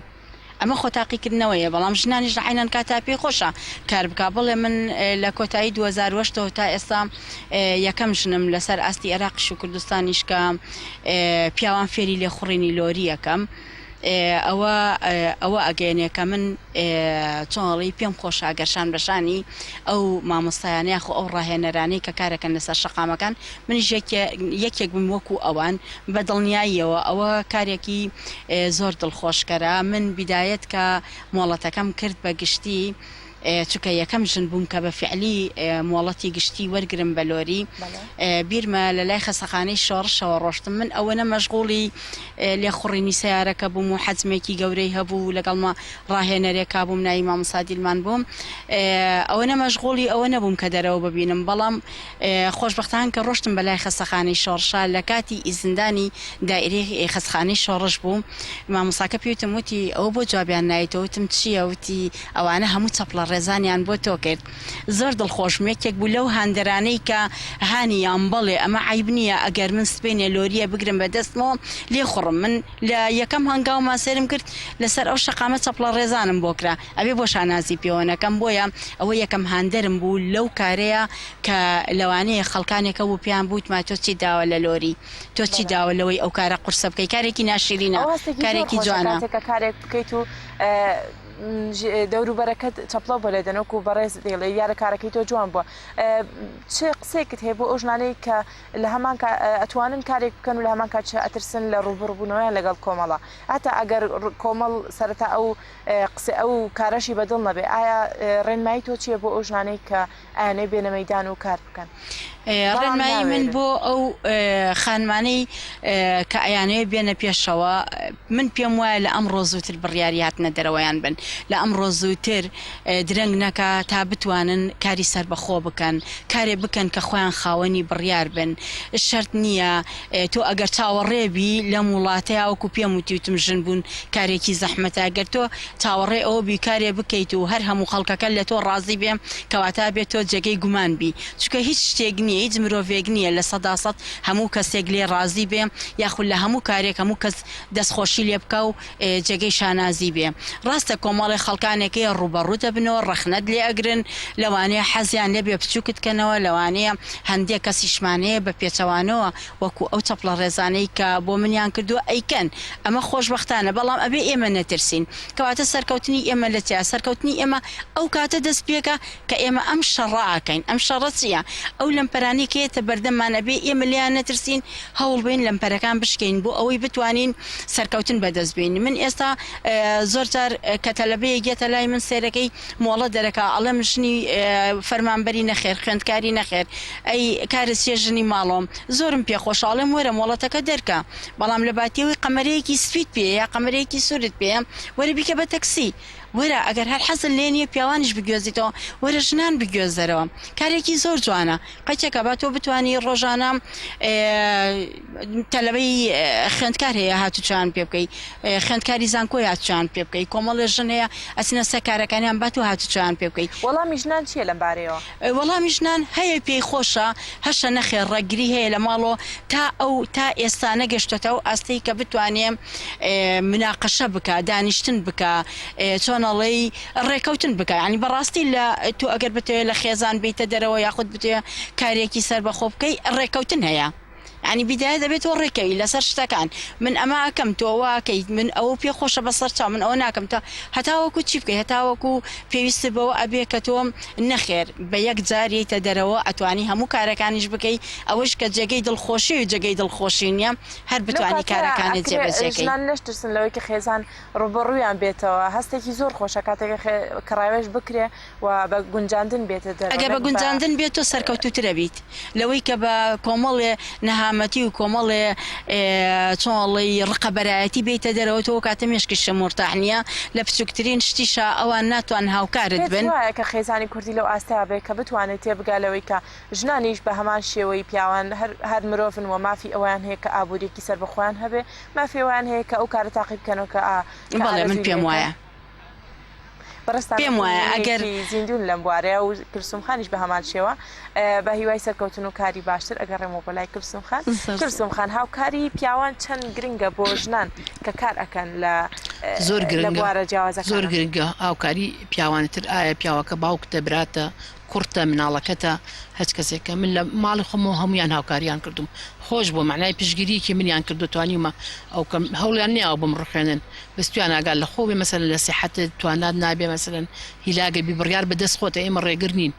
ئەمە خۆتاقیکردنەوەیە، بەڵام ژنانیش لە عەینەن کاتا پێی خۆشە کار بکا، بەڵێ من لە کۆتایی 2008 ەوە تا ئێستا یەکەم ژنم لەسەر ئاستی ئێراقیش و کوردستانیش کە پیاوان فێری لێخوڕینی لۆری ئەکەم، ئەوە ئەوە ئەگەیەنێ کە من چۆن ئەڵێی پێم خۆشە ئەگەر شان بە شانی ئەو مامۆستایانە یاخۆ ئەو ڕاهێنەرانەی کە کارەکەن لەسەر شەقامەکان منیش یەکێک بم وەکو ئەوان، بە دڵنیاییەوە ئەوە کارێکی زۆر دڵخۆشکەرە، من بیدایەت کە مۆڵەتەکەم کرد بە گشتی، چونکە یەکەم ژن بووم کە بە فیعلی مۆڵەتی گشتی وەرگرم بە لۆری، بیرمە لە لای خەسەخانەی شۆڕشەوە ڕۆشتم، من ئەوەنە مەشغوڵی لێخوڕینی سەیارەکە بووم و حەجمێکی گەورەی هەبوو و لەگەڵما ڕاهێنەرێکا بووم ناوی مامۆستا دیلمان بوو، ئەوەنە مەشغوڵی ئەوە نەبووم کە دەرەوە ببینم، بەڵام خۆشبەختان کە ڕۆشتم بە لای خەستەخانەی شۆڕشا لە کاتی ئیزندانی دایرەی خەستخانەی شۆڕش بوو مامۆستاکە پێی وتم وتی ئەوە بۆ جوابیان نایتەوە وتم چیە وتی ئەوانە هەموو چەپڵە ڕێزانیان بۆ تۆ کرد زۆر دڵخۆشم یەکێک بوو لەو هاندەرانەی کە هانی یام بەڵێ ئەمە عەیب نیە ئەگەر من سبەینێ لۆریە بگرم بە دەستمەوە لێخوڕم من لە یەکەم هەنگاوما سەیرم کرد لەسەر ئەو شەقامە چەپڵە ڕێزانم بۆ کرا ئەبێ بۆ شانازی پێوە نەکەم بۆیە ئەوە یەکەم هاندەرم بوو لەو کارەیە کە لەوانەیە خەڵکانێک هەبوو پێیان بووتما تۆ چیت داوە لە لۆری تۆ چیت داوە لەوەی ئەو کارە قورسە بکەی کارێکی ناشیرینە ئەو هەستێکی زۆر کارێکی خۆشە جوانە. کاتێک کە کارێک بکەیت و دەوروبەرەکەت چەپڵەو بۆ لێدەن وەکو بەڕێز دەیڵێی دیارە کارەکەی تۆ جوان بووە چ قسەیەکت هەیە بۆ ئەو ژنانەی کە لە هەمان کات ئەتوانن کارێک بکەن و لە هەمان کاتیشا ئەترسن لە ڕووبڕووبوونەوەیان لەگەڵ کۆمەڵە هەتا ئەگەر کۆمەڵ سەرەتا ئەو قسە ئەو کارەشی بەدڵ نەبێ ئایا ڕێنمایی تۆ چییە بۆ ئەو ژنانەی کە ئەیانەوێ بێنە مەیدان و کار بکەن بەڵام ڕێنمایی من ناوێرن؟ بۆ ئەو خانمانەی کە ئەیانەوێ بێنە پێشەوە من پێم وایە لە ئەمڕۆ زووتر بڕیاری هاتنە دەرەوەیان بن لە ئەمڕۆ زووتر درەنگ نەکا تا بتوانن کاری سەربەخۆ بکەن، کارێ بکەن کە خۆیان خاوەنی بڕیار بن، شەرت نییە تۆ ئەگەر چاوەڕێ بی لەم وڵاتەیا وەکو پێم وتی وتم ژن بوون کارێکی زەحمەتە گەر تۆ چاوەڕێ ئەوە بی کارێ بکەیت و هەر هەموو خەڵکەکە لە تۆ ڕازی بێ کەواتە ئەبێ تۆ جێگەی گومان بی چونکە هیچ شتێک نییە هیچ مرۆڤێک نییە 100% هەموو کەسێک لێ ڕازی بێ یاخود لە هەموو کارێک هەموو کەس دەستخۆشی لێ بکا و جێگەی شانازی بێ. ڕاستە کۆمەڵێ خەڵکانێک هەیە ڕووبەڕوو دەبنەوە، ڕەخنەت لێ ئەگرن، لەوانەیە حەزیان لێ بێ بچووکت کەنەوە، لەوانەیە هەندێ کەسیشمان هەیە بە پێچەوانەوە وەکوو ئەو چەپڵە ڕێزانەی کە بۆ منیان کردووە ئەیکەن. ئەمە خۆشبەختانە، بەڵام ئەبێ ئێمە نەترسین. کەواتە سەرکەوتنی ئێمە لە چیایە؟ سەرکەوتنی ئێمە ئەو کاتە دەست پێکا کە ئێمە ئەم شەڕە ئەکەین. ئەم شەڕە چییە؟ ئەو لەمپەرانەی کە یەتە بەردەممان ئەبێ ئێمە لێیان نەترسین، هەوڵ بەین لەمپەرەکان بشکێنین بۆ ئەوەی بتوانین سەرکەوتن بەدەست بێنین. من ئێستا زۆر جار کە. تەلەبەیەک یەتە لای من سەیرەکەی مۆڵەت دەرەکا ئەڵێم ژنی فەرمانبەری نەخێر خوێندکاری نەخێر ئەی کارت چیە ژنی ماڵۆم زۆرم پێ خۆشە ئەڵێم وەرە مۆڵەتەکە دەرکە بەڵام لە باتی ئەوەی قەمەرەیەکی سپیت پێیە یا قەمەرەیەکی سوورت پێیە وەرە بیکە بە تەکسی وەرە ئەگەر هەر حەزت لێ نییە پیاوانیش بگوێزیتەوە وەرە ژنان بگوێزەرەوە کارێکی زۆر جوانە قەیچەکە با تۆ بتانی ڕۆژانە تەلەبەی خوێندکار هەیە هاتوچۆیان پێ بکەی خوێندکاری زانکۆی هاتوچۆیان پێ بکەی کۆمەڵێ ژن هەیە ئەچنە سەر کارەکانیان با تۆ هاتوچۆیان پێ بکەی. وەڵامی ژنان چییە لەم بارەیەوە؟ وەڵامی ژنان هەیە پێی خۆشە هەشە نەخێر ڕێگری هەیە لە ماڵەوە تا ئەو تا ئێستا نەگەشتۆتە ئەو ئاستەی کە بتوانێ مناقەشە بکا دانیشتن بکا چۆن ئەڵێی ڕێکەوتن بکا یانی بەڕاستی لە تۆ ئەگەر بتەوێ لە خێزان بێیتە دەرەوە یاخود بتەوێ کارێکی سەربەخۆ بکەی ڕێکەوتن هەیە یانی بیدایە دەبێت تۆ ڕێکەوی لەسەر شتەکان من ئەمە ئەکەم تۆ ئەوە ئەکەیت من ئەوە پێ خۆشە بەسەر چاو من ئەوە ناکەم تا هەتاوەکو چی بکەی هەتاوەکو پێویست بەوە ئەبێ کە تۆ نەخێر بە یەک جار یەیتە دەرەوە ئەتوانی هەموو کارەکانیش بکەی ئەوەش کە جێگەی دڵخۆشی و جێگەی دڵخۆشی نییە هەر لەو بتوانی کاتەیا کارەکانت ئەکرێ جێبەجێ کەی. ژنان نەشترسن لەوەی کە خێزان ڕووبەڕوویان بێتەوە هەستێکی زۆر خۆشە کاتێک کە ڕاوێژ بکرێ و بە گونجاندن بێتە دەرەوە ئەگەر بە نەک بە. گونجاندن بێت تۆ سەرکەوتووتر ئەبیت لەوەی کە بە کۆمەڵێ نەهامەتی و کۆمەڵێ چۆن ئەڵێی ڕقەبەرایەتی بێیتە دەرەوە تۆ ئەو کاتە مێشکیشت مورتاح نییە لە بچووکترین شتیشا ئەوان ناتوان هاوکارت پێت بن. وایە کە خێزانی کوردی لەو ئاستەیا بێت کە بتوانێت تێبگا لەوەی کە ژنانیش بە هەمان شێوەی پیاوان هەر هەر مرۆڤن و مافی ئەوەیان هەیە کە ئابوورییەکی سەربەخۆیان هەبێ مافی ئەوەیان هەیە کە ئەو کارە تاقی بکەنەوە کە ئا کە بەڵێ من ئارەزووی پێم لێ وایە. ئەکەن. بەڕێزتان پێم وەکوو وایە ئەگەر. نموونەیەکی زیندوون لەم بوارەیا و کلسوم خانیش بە هەمان شێوە بە هیوای سەرکەوتن و کاری باشتر ئەگەڕێمەوە بۆ لای کلسوم خان. زۆر کلسوم خان هاوکاری پیاوان چەند گرنگە بۆ ژنان کە کار ئەکەن لە زۆر لە گرنگە بوارە زۆر جیاوازەکانا؟ گرنگە هاوکاری پیاوانتر ئایا پیاوەکە باوکتە براتە کوڕتە مناڵەکەتە هەچ کەسێکە من لە ماڵی خۆمەوە هەموویان هاوکاریان کردوم خۆش بووە مەعنای پشتگیریەکی منیان کردو توانیومە ئەو کەم هەوڵیان نەیاوە بم ڕوخێنن بەس تویان ئاگات لە خۆ بێ مەسەلەن لە سیحەتت توانات نابێ مەسەلەن هیلاگە بی بڕیار بە دەست خۆتە ئێمە ڕێگر نین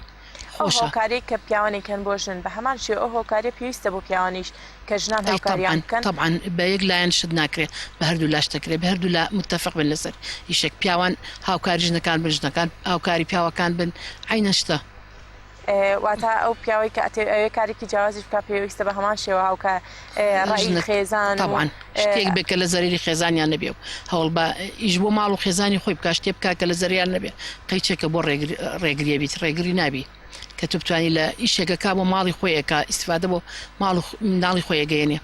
ئەو خۆشە. هاوکاریەی کە پیاوان ئەیکەن بۆ ژن بە هەمان شێوە ئەو هاوکاریە پێویستە بۆ پیاوانیش کە ژنان ئەی هاوکاریان تەبعەن بکەن. تەبعەن بە یەک لایەن شت ناکرێ بە هەردوو لاش دەکرێ بە هەردوو لا متەفق بن لەسەر ئیشێک پیاوان هاوکاری ژنەکان بن ژنەکان هاوکاری پیاوەکان بن عەینەن شتە. واتە ئەو پیاوەی کە ئەتەوێ کارێکی جیاوازیش بکا پێویستە بە هەمان شێوە هاوکار ڕای خێزان و تەبعەن شتێک بێ کە لە زەرەری خێزانیان نەبێ و هەوڵ بە ئیش بۆ ماڵ و خێزانی خۆی بکا شتێ بکا کە لە زەرەریان نەبێ قەیچێکە بۆ ڕێگریە بیت ڕێگری نابی کە تۆ بتوانی لە ئیشێکە بۆ ماڵی خۆی ئەکا ئیسفادە بۆ ماڵ و مناڵی خۆی ئەگەیەنێ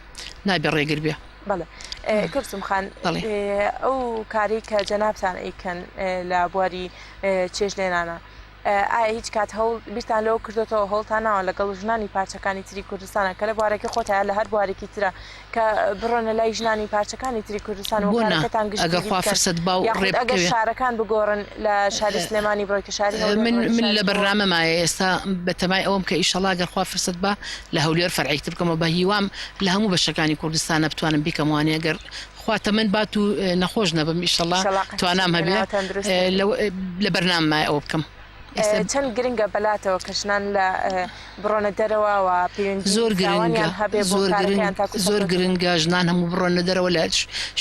نابێ ڕێگر بێ. بەڵێ کلسوم خان ئەو کارەی کە جەنابتان ئەیکەن لە بواری چێژ لێنانە ئایا هیچ کات هەوڵ بیرتان لەوە کردۆتەوە هەوڵتان ناوە لەگەڵ ژنانی پارچەکانی تری کوردستانە کە لە بوارەکەی خۆتان لە هەر بوارێکی ترە کە بڕۆنە لای ژنانی پارچەکانی تری کوردستان و بۆ نا کارەکەتان ئەگەر گشتگیری خوا بکەن فرسەت با و یاخود ڕێ ئەگەر بکەوێ. شارەکان بگۆڕن لە شاری سلێمانی بڕۆیتە شاری هەولێر من بڕۆیتە من شاری لە دهۆک. بەرنامەمایە ئێستا بەتەمای ئەوەم کە ئیشەڵا گەر خوا فرسەت با لە هەولێر فەرعێک تر بکەمەوە بە هیوام لە هەموو بەشەکانی کوردستانە بتوانم بیکەم وانێ گەر خوا تەمەن بات و نەخۆش نەبم ئیشەڵا ئیشەڵا قەت توانام شتێک هەبێ نەماوە تەندروست بی. لە بەرنامەمایە ئەوە بکەم. ئێستا چەند گرنگە بەلاتەوە کە ژنان لە بڕۆنە دەرەوە و پەیوەندی زۆر گرنگە فراوانیان هەبێ بۆ زۆر گرنگ کارەکەیان تاکو زۆر سەرکەوتوو بن؟ گرنگە ژنان هەموو بڕۆنە دەرەوە لە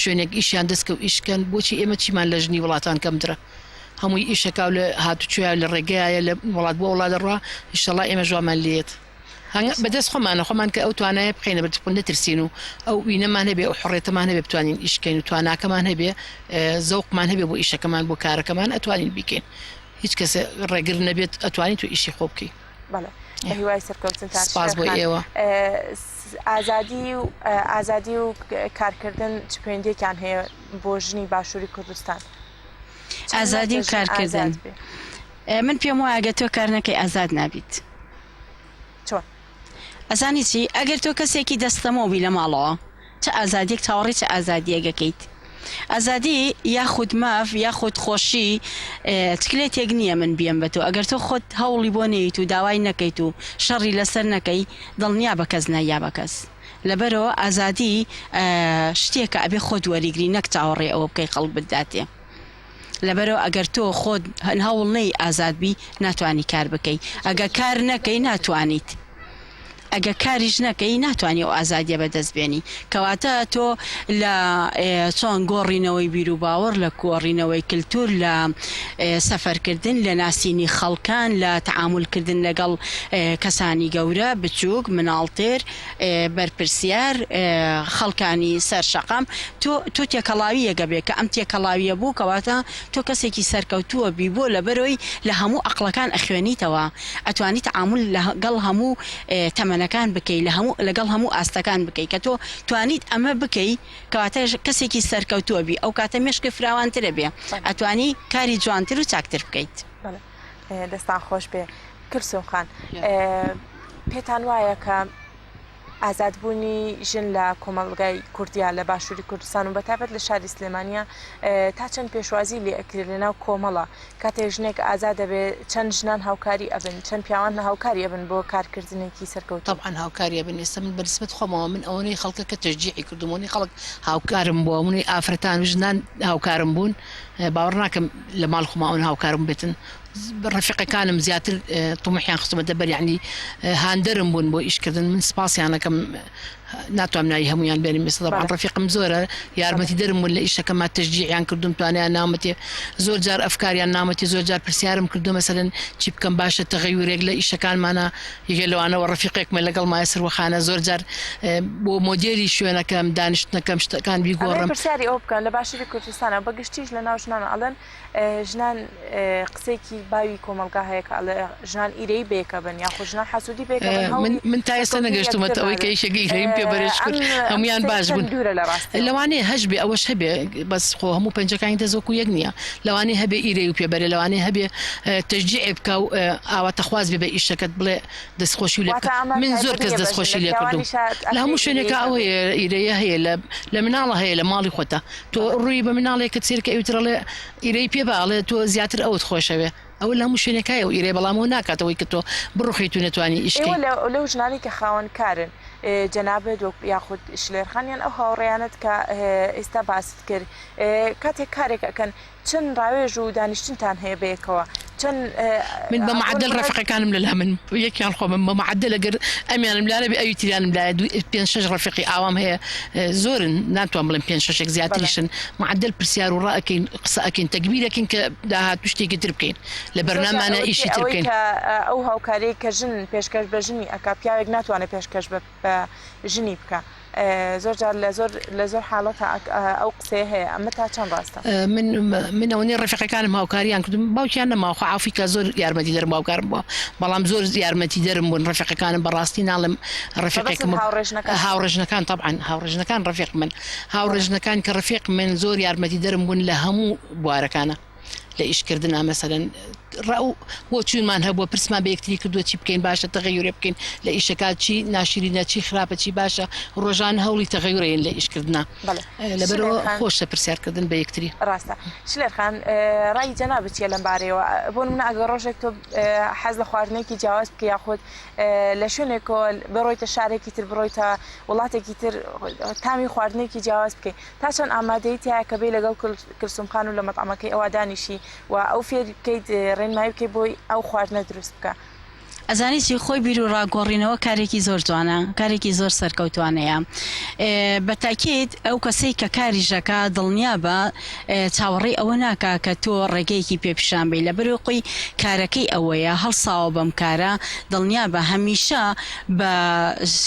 شوێنێک ئیشیان دەست کەوت ئیش کەن بۆچی ئێمە چیمان لە ژنی وڵاتان کەمترە هەمووی ئیشەکا و لە هاتوچۆیا لە ڕێگەیایە لە وڵات بۆ وڵات دەڕوا ئیشەڵا ئێمەش وامان لێیەت هەنگا بەدەست خۆمانە خۆمان کە ئەو توانایە بخەینە بەر خۆ نەترسین و ئەو وینەمان هەبێ ئەو حڕێتەمان هەبێ بتوانین ئیش کەین و تواناکەمان هەبێ زەوقمان هەبێ بۆ ئیشەکەمان بۆ کارەکەمان ئەتوانین بیکەین هیچ کەسێ ڕێگر نەبێت ئەتوانی تۆ ئیشی خۆ بکەی. بەڵێ بە هیوای سەرکەوتنتان سپاس بۆ ئێوە. ئازادی و ئازادی و کارکردن چ پەیوەندیەکیان هەیە بۆ ژنی باشووری کوردستان؟ ئازادی و کارکردن من پێم وایە گەر تۆ کار نەکەی ئازاد نابیت. چۆن؟ ئەزانی چی ئەگەر تۆ کەسێکی دەستەمۆ بی لە ماڵەوە چ ئازادیەک چاوەڕێی چ ئازادیەک ئەکەیت ئازادی یاخود ماف یاخود خۆشی چکلێتێک نییە من بیەم بە تۆ ئەگەر تۆ خۆت هەوڵی بۆ نەیت و داوای نەکەیت و شەڕی لەسەر نەکەی دڵنیا بە کەس ناییا بە کەس لەبەرەوە ئازادی شتێکە ئەبێ خۆت وەریگری نەک چاوەڕێی ئەوە بکەی خەڵک بتداتێ. لەبەرئەوە ئەگەر تۆ خۆت هەوڵ نەی ئازاد بی ناتوانی کار بکەی ئەگەر کار نەکەی ناتوانیت. ئەگە کاریش نەکەی ناتوانی ئەو ئازادیە بەدەست بێنی کەواتە تۆ لە چۆن گۆڕینەوەی بیروباوەڕ لە گۆڕینەوەی کلتور لە سەفەرکردن لە ناسینی خەڵکان لە تەعامول کردن لەگەڵ کەسانی گەورە بچوک مناڵتر بەرپرسیار خەڵکانی سەر شەقام تۆ تۆ تێکەڵاویەک ئەبێ کە ئەم تێکەڵاویە بوو کەواتە تۆ کەسێکی سەرکەوتووە بی بۆ لەبەرئەوەی لە هەموو ئەقڵەکان ئەخوێنیتەوە ئەتوانی تەعامول لە گەڵ هەموو تەمەنەکان بکەی لە هەموو لەگەڵ هەموو ئاستەکان بکەی کە تۆ توانیت ئەمە بکەی کەواتە کەسێکی سەرکەوتووە بی ئەو کاتە مێشکت فراوانترە بێ ئەتوانی کاری جوانتر و چاکتر بکەیت. بەڵێ دەستان خۆش بێ کلسوم خان پێتان وایە کە ئازادبوونی ژن لە کۆمەڵگای کوردیا لە باشووری کوردستان و بەتایبەت لە شاری سلێمانیا تا چەند پێشوازی لێ ئەکرێت لە ناو کۆمەڵە کاتێ ژنێک ئازاد دەبێ چەند ژنان هاوکاری ئەبن چەند پیاوان هاوکاری ئەبن بۆ کارکردنێکی سەرکەوتوو؟ تەبعەن هاوکاری ئەبن ئێستا من بە نسبەت خۆمەوە من ئەوەنەی خەڵکەکە تەشجیعی کردوم ئەوەنەی خەڵک هاوکارم بووە ئەوەنەی ئافرەتان و ژنان هاوکارم بوون باوەڕ ناکەم لە ماڵ خۆما ئەوەنە هاوکارم بێتن ڕەفیقەکانم زیاتر طموحیان خستومەتە بەر یعنی هاندەرم بوون بۆ ئیشکردن من سپاسیانەکەم ناتوانم ناوی هەموویان بێنم ئێستا تەبعەن ڕەفیقم زۆرە یارمەتی دەرم بوون لە ئیشەکەما تەشجیعیان کردوم توانیان ناومەتێ زۆر جار ئەفکاریان ناومەتێ زۆر جار پرسیارم کردو مەسەلەن چی بکەم باشە تەغەیورێک لە ئیشەکانمانە یەکێ لەوانەوە ڕەفیقێکمە لەگەڵ مایە سروەخانە زۆر جار بۆ مۆدێلی شوێنەکەم دانیشتنەکەم شتەکان ئەمەی بیگۆڕم. پرسیاری ئەوە بکەم لە باشوری کوردستانە و بە گشتیش لە ناو ژنان ئەڵێن ژنان قسەیەکی باوی کۆمەڵگا هەیە کە ئەڵێ ژنان ئیرەیی بەیەکە بن یاخود ژنان حەسوودی بەیەکە بن من هەوڵی من تا ئێستا سەرکەوتنی نەگەشتوومەتە یەکتر ئەوەی کە نادەن یەکێک ئیرەییم پێ بەرێ ئەم شکور ئەم هەموویان قسەیە باش چەند بوون دوورە لە ڕاستیەوە؟ لەوانەیە هەش بێ ئەوەش هەبێ بەس خۆ هەموو پەنجەکانی دەست وەکوو یەک نییە لەوانەیە هەبێ ئیرەیی پێ بەرێ لەوانەیە هەبێ تەشجیعێ بکا و ئاواتەخواز بێ بە ئیشەکەت بڵێ دەستخۆشی لێ واتە بکا ئەمە من زۆر تایبەت کەس نییە بە ژن دەستخۆشی لە لێ کردووم پیاوانیشا لە ئەکرێ هەموو ئیرەیی شوێنێکا ئەو هەبێ هەیە ئیرەیە هەیە لە لە مناڵە هەیە لە ماڵی خۆتا تۆ بەڵێ ڕووی بە مناڵێکت سەیرکە ئەوی تر ئەڵێ ئیرەی پێ بە ئەڵێ تۆ زیاتر ئەوت خۆشەوێ ئەوە لە هەموو شوێنێک هەیە ئەو ئیرەیە بەڵام ئەوە ناکات ئەوەی کە تۆ بڕوخێیت و نەتوانی ئیش ئێوە کەی. لە لەو ژنانەی کە خاوەن کارن جەنابت وەک یاخود شلێر خان یان ئەو هاوڕێیانەت کە ئێستا باست کرد کاتێک کارێک ئەکەن چەند ڕاوێژ و دانیشتنتان هەیە بەیەکەوە چەند من بە بۆ معەدەل نمونە ڕەفیقەکانم لەلا من یەکیان خۆمم بە معەدەل ئەگەر ئەمیانم لا نەبێ ئەوی تریانم لایە دوو پێنج شەش ڕەفیقی ئاوام هەیە زۆرن ناتوانم بڵێم پێنج شەشێک بەڵێ زیاتریشن معەدەل پرسیار و ڕا ئەکەین قسە ئەکەین تەگبیر ئەکەین کە داهاتوو شتێکی تر بکەین لە زۆر جار بەرنامانە ئەوترێ ئیشی تر ئەوەی بکەین. کە ئەو هاوکاریەی کە ژن پێشکەش بە ژنی ئەکا پیاوێک ناتوانێ پێشکەش بە بە ژنی بکا زۆر جار لە زۆر لە زۆر حاڵەتا ئەو قسەیە هەیە ئەمە تا چەند ڕاستە؟ من من ئەوەنەی ڕەفیقەکانم هاوکاریان کردم باوکیان نەماوە خوا عافوی کا زۆر یارمەتیدەرم هاوکارم بووە بەڵام زۆر یارمەتیدەرم بوون ڕەفیقەکانم بەڕاستی ناڵێم مەبەستت ڕەفیقێکم هاوڕێ ژنەکان هاوڕێ ژنەکان تەبعەن هاوڕێ ژنەکان ڕەفیق من هاوڕێ ژنەکان کە ڕەفیق من زۆر یارمەتیدەرم بوون لە هەموو بوارەکانە لە ئیشکردنا مەسەلەن ڕا و بۆچوونمان هەبووە پرسمان بە یەکتری کردووە چی بکەین باشە تەغەیورێ بکەین لە ئیشەکە چی ناشرینە چی خراپە چی باشە ڕۆژان هەوڵی تەغەیورەین لە ئیشکردنا بەڵێ لەبەرەوە شلێر خان خۆشە پرسیارکردن بە یەکتری. ڕاستە شلێر خان ڕای جەنابت چیە لەم بارەیەوە بۆ نمونە ئەگەر ڕۆژێک تۆ حەز لە خواردنێکی جیاواز بکەی یاخود لە شوێنێکەوە بڕۆیتە شارێکی تر بڕۆیتە وڵاتێکی تر تامی خواردنێکی جیاواز بکەی تا چەند ئامادەیی تیایە کە بێی لەگەڵ کلسوم خان و لە مەتعەمەکەی ئەوا دانیشی و ئەو فێری بکەیت ڕێنمایی بکەیت بۆی ئەو خواردنە دروست بکا؟ ئەزانی چی خۆی بیرو ڕا گۆڕینەوە کارێکی زۆر جوانە کارێکی زۆر سەرکەوتوانەیە بە تاکید ئەو کەسەی کە کاریش ئەکا دڵنیابە چاوەڕێی ئەوە ناکا کە تۆ ڕێگەیەکی پێ پیشان بەی لەبەرئەوەی خۆی کارەکەی ئەوەیە هەڵساوە بەم کارە دڵنیابە هەمیشە بە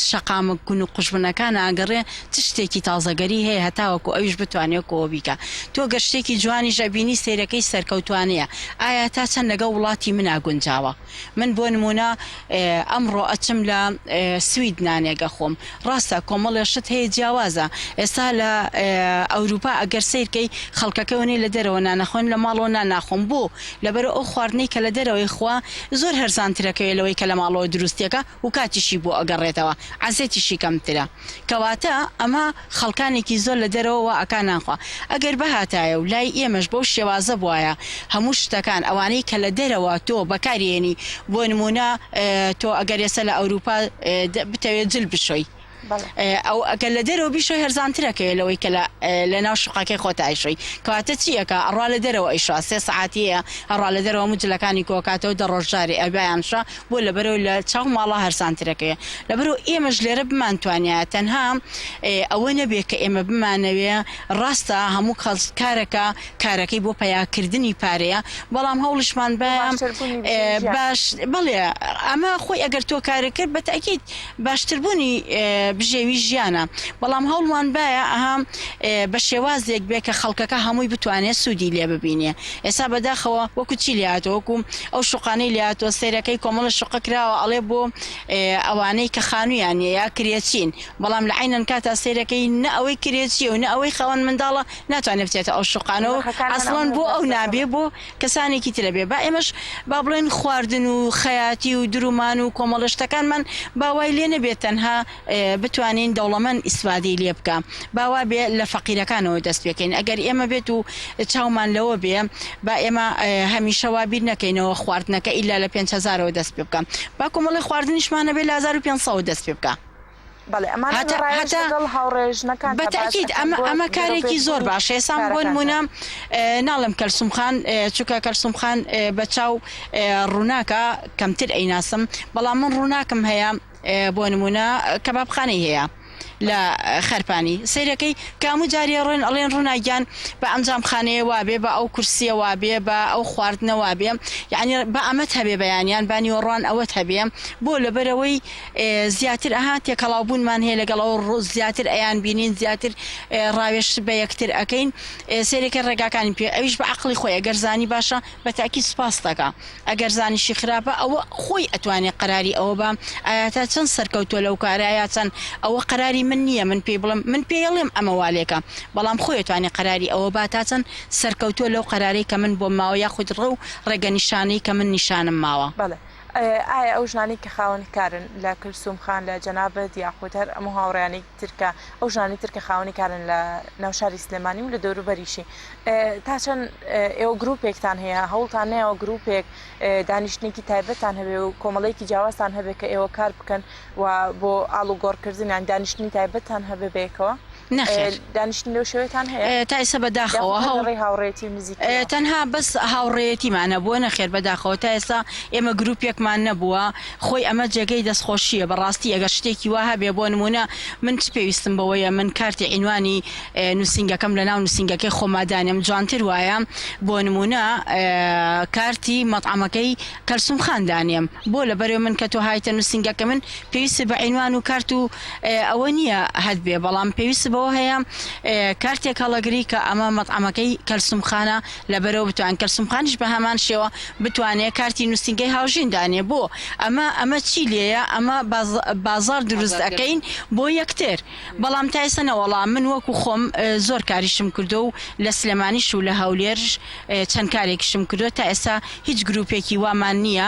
شەقامە کون و قوژبنەکانا ئەگەڕێ چ شتێکی تازەگەری هەیە هەتاوەکو ئەویش بتوانێ وەکو ئەوە بیکا تۆ گەر شتێکی جوانیش ئەبینی سەیرەکەی سەرکەوتوانەیە ئایا تا چەند لەگەڵ وڵاتی منا گونجاوە من بۆ نمونە ئەمڕۆ ئەچم لە سوید نانێک ئەخۆم ڕاستە کۆمەڵێ شت هەیە جیاوازە ئێستا لە ئەوروپا ئەگەر سەیرکەی خەڵکەکە وەنێ لە دەرەوە نان ئەخۆن لە ماڵەوە نان ناخۆن بۆ لەبەرئەوە ئەو خواردنەی کە لە دەرەوەی خوا زۆر هەرزانترەکەوێ لەوەی کە لە ماڵەوە دروستیەکە و کاتیشی بۆ ئەگەڕێتەوە عەزێتیشی کەمترە کەواتە ئەمە خەڵکانێکی زۆر لە دەرەوە وا ئەکا نانخوا ئەگەر بهاتایە و لای ئێمەش بەو شێوازە بوایە هەموو شتەکان ئەوانەی کە لە دەرەوە تۆ بەکاری ئێنی بۆ نموونە تۆ ئەگەر ئێستا لە ئەوروپا بتەوێ جل بشۆی. ئەو ئەگەر لە دەرەوە بیشۆی هەرزانترەکەوێ لەوەی کە لە ناو شوقەکەی خۆتا ئەیشۆی کەواتە چی ئەکا ئەڕوا لە دەرەوە ئەیشوا سێ سەعاتی هەیە ئەڕوا لە دەرەوە هەموو جلەکانی کۆکاتەوە دە ڕۆژ جارێ ئەبیان شا بۆ لەبەرەوە لە چاو ماڵا هەرزانترەکەوێ لەبەرەوە ئێمەش لێرە بمانتوانیایە تەنها ئەوە نەبێ کە ئێمە بمانەوێ ڕاستە هەموو کەس کارەکە کارەکەی بۆ پەیاکردنی پارەیە بەڵام هەوڵیشمان بایە باش بەڵێ ئەمە خۆی ئەگەر تۆ کارت کرد بە تەئکید باشتربوونی بژێوی ژیانە بەڵام هەوڵمان بایە ئەها بە شێوازێک بێ کە خەڵکەکە هەمووی بتوانێ سوودی لێ ببینێ ئێستا بەداخەوە وەکو چی لێهاتووە وەکو ئەو شوقانەی لێهاتووە سەیرەکەی کۆمەڵە شوقە کراوە ئەڵێ بۆ ئەوانەی کە خانوویان نییە یا کرێچین بەڵام لە عەینەن کاتا سەیرەکەی نە ئەوەی کرێچیە و نە ئەوەی خاوەن منداڵە ناتوانێت بچێتە ئەو شوقانە و ئەسڵەن بۆ ئەو نابێ بۆ کەسانێکی ترە بێ با ئێمەش با بڵێن خواردن و خەیاتی و درومان و کۆمەڵە شتەکانمان با وای لێ نەبێت تەنها بتوانین دەوڵەمەند ئیسفادەی لێ بکا با وا بێ لە فەقیرەکانەوە دەست پێکەین ئەگەر ئێمە بێت و چاومان لەوە بێ با ئێمە هەمیشە وا بیر نەکەینەوە خواردنەکە ئیلا لە پێنج هەزارەوە دەست پێ بکا با کۆمەڵی خواردنیشمان هەبێ لە 1500ەوە دەست پێ بکا. بەڵێ ئەمانە هەتا ڕایەش هەتا لەگەڵ هاوڕێ ژنەکانتا بە باس تەئکید ئەکەن ئەمە بۆ ئەمە بەرەو کارێکی زۆر پێشبوونی باشە ئێستا بۆ کارەکانتان. نموونە ناڵێم کەلسوم خان چونکە کەلسوم خان بە چاو ڕووناکە کەمتر ئەیناسم بەڵام من ڕووناکم هەیە بۆ نموونە کەبابخانەی هەیە لە خەرپانی سەیرەکەی کە هەموو جارێ ڕۆین ئەڵێن ڕووناک گیان با ئەم جامخانەیە وابێ با ئەو کورسیە وابێ با ئەو خواردنە وابێ یەعنی با ئەمەت هەبێ بەیانیان با نیوەڕوان ئەوەت هەبێ بۆ لەبەرئەوەی زیاتر ئەها تێکەڵاو بوونمان هەیە لەگەڵ ئەو زیاتر ئەیان بینین زیاتر ڕاوێژ بە یەکتر ئەکەین سەیرەکەی ڕێگاکانی پێ ئەویش بە عەقڵی خۆی ئەگەر زانی باشە بە تاکی سوپاست ئەکا ئەگەر زانیشی خراپە ئەوە خۆی ئەتوانێ قەراری ئەوە با ئایا تا چەند سەرکەوتوە لەو کارە یا چەند ئەوە قەراری من نییە من پێی بڵێم من پێی ئەڵێم ئەمە وا لێکە بەڵام خۆی ئەتوانێ قەراری ئەوە با تا چەند سەرکەوتوە لەو قەرارەی کە من بۆم ماوە یاخود ڕێ و ڕێگە نیشانەی کە من نیشانم ماوە. بەڵێ ئایا ئەو ژنانەی کە خاوەن کارن لە کلسوم خان لە جەنابت یاخود هەر ئەم هاوڕێیانەی تر کە ئەو ژنانەی تر کە خاوەنی کارن لە ناو شاری سلێمانی و لە دەوروبەریشی تا چەند ئێوە گروپێکتان هەیە هەوڵتان نەیەوە گروپێک دانیشتنێکی تایبەتتان هەبێ و کۆمەڵێکی جیاوازتان هەبێ کە ئێوە کار بکەن و بۆ ئاڵوگۆڕکردن یان دانیشتنی تایبەتتان هەبێ بەیەکەوە؟ نەخێر. دانیشتن لەو شێوەیەتان هەیە؟ تا ئێستا بەداخەوە یاخود هەر لە ڕێی هاوڕێیەتی و نزیکیەوە؟ تەنها بەس هاوڕێیەتیمان هەبووە نەخێر بەداخەوە تا ئێستا ئێمە گروپێکمان نەبووە خۆی ئەمە جێگەی دەستخۆشییە بەڕاستی ئەگەر شتێکی وا هەبێ بۆ نموونە من چ پێویستم بەوەیە من کارتی عینوانی نووسینگەکەم لەناو نووسینگەکەی خۆما دانێم جوانتر وایە بۆ نموونە کارتی مەتعەمەکەی کەلسوم خان دانێم بۆ لەبەرئەوەی من کە تۆ هایتە نووسینگەکە من پێویستت بە عینوان و کارت و ئەوە نییە هەت بێ بەڵام پێویست بەوە هەیە کارتێک هەڵەگری کە ئەمە مەتعەمەکەی کەلسوم خانە لەبەرەوە بتوان کەلسوم خانیش بە هەمان شێوە بتوانێ کارتی نووسینگەی هاوژین دانێ بۆ ئەمە ئەمە چی لێیە ئەمە بازاڕ دروست ئەکەین بۆ یەکتر بەڵام تا ئێستا نەوەڵا من وەکو خۆم زۆر کاریشم کردووە و لە سلێمانیش و لە هەولێرش چەند کارێکیشم کردووە تا ئێستا هیچ گروپێکی وامان نییە